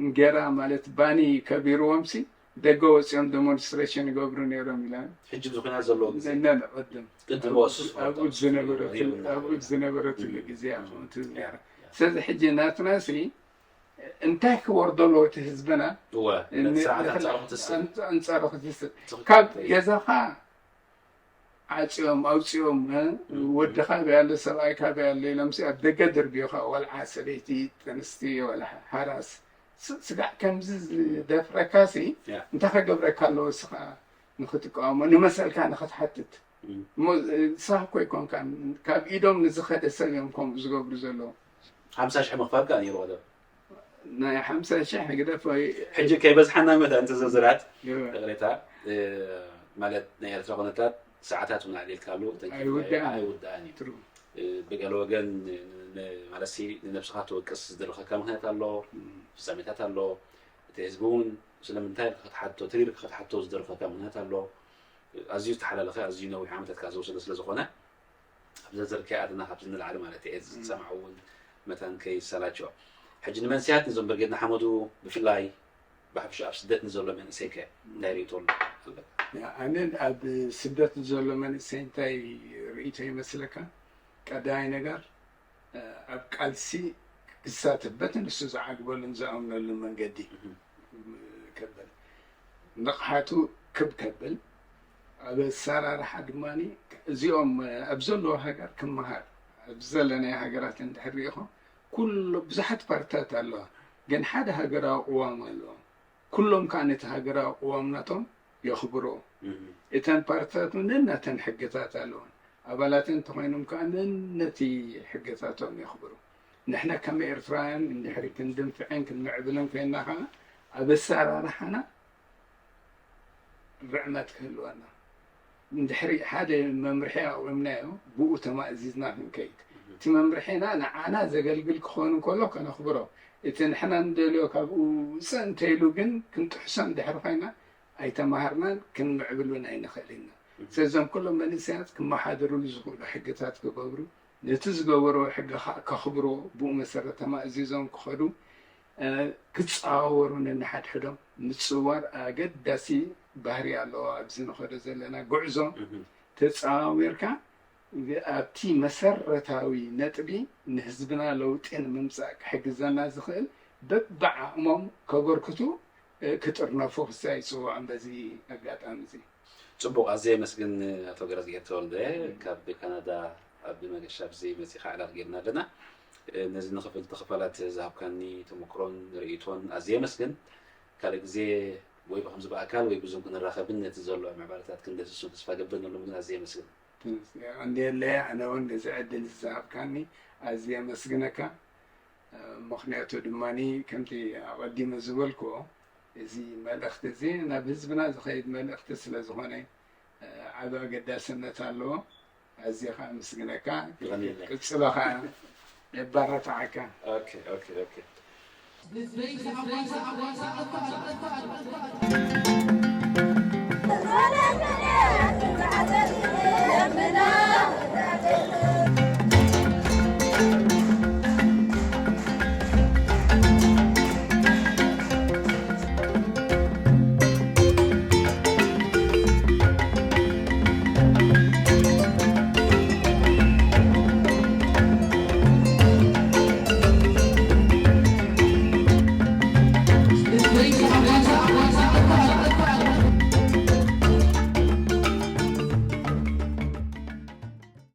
እንጌራ ማለት ባኒ ከቢርዎምሲ ደገ ወጺኦም ደሞንስትሬሽን ይገብሩ ነይሮም ኢላ። ሕጂ ኣብዚ ኩናት ዘለዎ ግዜ። ነ-፣ ነ-፣ ቅድም። ቅድም ኣብ፣ ወስ-፣ ኣብኡ ዝነበረትሉ፣ ሪም-፣ ኣብኡ ዝነበረትሉ ሪም-፣ ግዜ እያ ሪም-፣ ከምኡ ትብል ያ፣ ነይራ። ያ። ስለዚ ሕጂ ናትናሲ እንታይ ክወርዶ ኣለዎ እቲ ህዝብና? እወ፣ ን-፣ ነቲ ስርዓት ንኽላ-፣ ኣንጻሩ ክትስእ። ኣን-፣ ኣንጻሩ ክትስእ። ትኽክል። ካብ ገዛኻ ዓጽዮም፣ ኣውጽኦም፣ እ፣ እም። ወድኻ ኣበይ ኣሎ፣ ሰብኣይካ ኣበይ ኣሎ ኢሎምሲ ኣብ ደገ ደርብዮኻ፣ ዋላ ሰበይቲ፣ ጥንስቲ፣ ዋላ ሓራስ፣ ስ- ስጋዕ ከምዚ ዝደፍረካሲ፣ እንታይ ከገብረካ ኣለዎ? እስኻ ንኽትቃወሞ፣ ንመሰልካ ንኽትሓትት። እሞ ንስኻ እኮ ኣይኮንካን፣ ካብ ኢዶም ንዝኸደ ሰብ እዮም ከምኡ ዝገብሩ ዘለዉ። ሓምሳ ሽሕ ምኽፋል ከኣ ነይሩ ቀደም። ናይ ሓምሳ ሽሕ ግደፍ ወይ ሕጂ ከይበዝሓና መታን እቲ ዝርዝራት ይቕሬታ፣ ማለት ናይ ኤርትራ ኩነታት ሰዓታት እውን ኣዕሊልካሉ ኣይውዳእን። ኣይውዳእን እዩ። ብገለ ወገን፣ ማለት ሲ ንነብስኻ ትወቅስ ዝድርኸካ ምኽንያት ኣሎ፣ ፍጻሜታት ኣሎ። እቲ ህዝቢ እውን ስለምንታይ ክትሓቶ፣ ተሪርካ ክትሓቶ ዝደርኸካ ምኽንያት ኣሎ። ኣዝዩ ዝተሓላለኸ፣ ኣዝዩ ነዊሕ ዓመታት ከኣ ዝወሰደ ስለ ዝኾነ፣ ኣብ ዘርዘር ከይኣተና ካብዚ ንላዕሊ ማለት እየ ዝሰማዕ እውን መታን ከይሰላቸው። ሕጂ ንመንስያት ንዞም ብርጌድ ንሓመዱ ብፍላይ ብሓፈሻ ኣብ ስደት ንዘሎ መንእሰይ ከ እንታይ ርእይቶ ኣለካ? ኣነ ኣብ ስደት ዘሎ መንእሰይ እንታይ ርእይቶ ይመስለካ? ቀዳማይ ነገር ኣብ ቃልሲ ክሳተፍ በቲ ንሱ ዝዓግበሉን ዝኣምነሉን መንገዲ ከብል፣ ንቕሓቱ ክብ ከብል፣ ኣብ ኣሰራርሓ ድማ እዚኦም ኣብ ዘለዎ ሃገር ክመሃር፣ ኣብዚ ዘለናዮ ሃገራት እንድሕር ሪኢኹም ኩሉ ብዙሓት ፓርትታት ኣለዋ፣ ግን ሓደ ሃገራዊ ቅዋም ኣለዎም። ኩሎም ከዓ ነቲ ሃገራዊ ቅዋም ናቶም የኽብርዎ። እተን ፓርትታት እውን ነናተን ሕግታት ኣለወን። ኣባላተን እንተኾይኖም ከዓ ነነቲ ሕግታቶም የኽብሩ። ንሕና ከም ኤርትራውያን እንድሕሪ ክንድንፍዕን ክንምዕብልን ኮይንና ከዓ ኣብ ኣሰራርሓና ርዕመት ክህልወና። እንድሕሪ ሓደ መምርሒ ኣቕዊምናዮ ብኡ ተማእዚዝና ክንከይድ። እቲ መምርሒና ንዓና ዘገልግል ክኸውን እንከሎ ከነኽብሮ። እቲ ንሕና ንደልዮ ካብኡ ውፅእ እንተይሉ ግን ክንጥሕሶ እንድሕሪ ኮይና ኣይተማሃርናን ክንምዕብል እውን ኣይንኽእል ኢና። ስለዚ እዞም ኩሎም መንእሰያት ክመሓደርሉ ዝኽእሉ ሕግታት ክገብሩ፣ ነቲ ዝገበርዎ ሕጊ ከዓ ከኽብርዎ፣ ብኡ መሰረት ተማእዚዞም ክኸዱ፣ ክፀዋወሩ ነንሓድሕዶም ምፅዋር ኣገዳሲ ባህሪ ኣለዎ። ኣብዚ ንኸዶ ዘለና ጉዕዞ ተፀዋዊርካ ኣብቲ መሰረታዊ ነጥቢ ንህዝብና ለውጢ ንምምፃእ ክሕግዘና ዝኽእል በብዓቕሞም ከበርክቱ ክጥርነፉ ክሳይ ይፅውዖም በዚ ኣጋጣሚ እዚ። ጽቡቕ፣ ኣዝየ የመስግን ኣቶ ገረዝግሄር ተወልደ ካብ ካናዳ ኣብ መገሻ ብዚ መጺኻ ዕላል ጌርና ኣለና። ነዚ ንኽፍልተ ክፋላት ዝሃብካኒ ተመክሮን ርእይቶን ኣዝየ የመስግን። ካልእ ግዜ ወይ ብኸምዚ ብኣካል ወይ ብዙም ክንራኸብን ነቲ ዘሎ ምዕባለታት ክንደስሶ ተስፋ ገብር ንሎሚ ግን ኣዝየ የመስግን። የቐንየለይ ኣነ እውን ነዚ ዕድል ዝሃብካኒ ኣዝየ የመስግነካ። ምኽንያቱ ድማ ከምቲ ኣቐዲመ ዝበልክዎ እዚ መልእኽቲ እዚ ናብ ህዝብና ዝኸይድ መልእኽቲ ስለ ዝኾነ ዓቢ ኣገዳስነት ኣለዎ። ኣዝየ ከዓ ምስግነካ። የቐንየለይ። ቅጽሎ ከዓ የባራታዓካ። ኦኬ፣ ኦኬ፣ ኦኬ።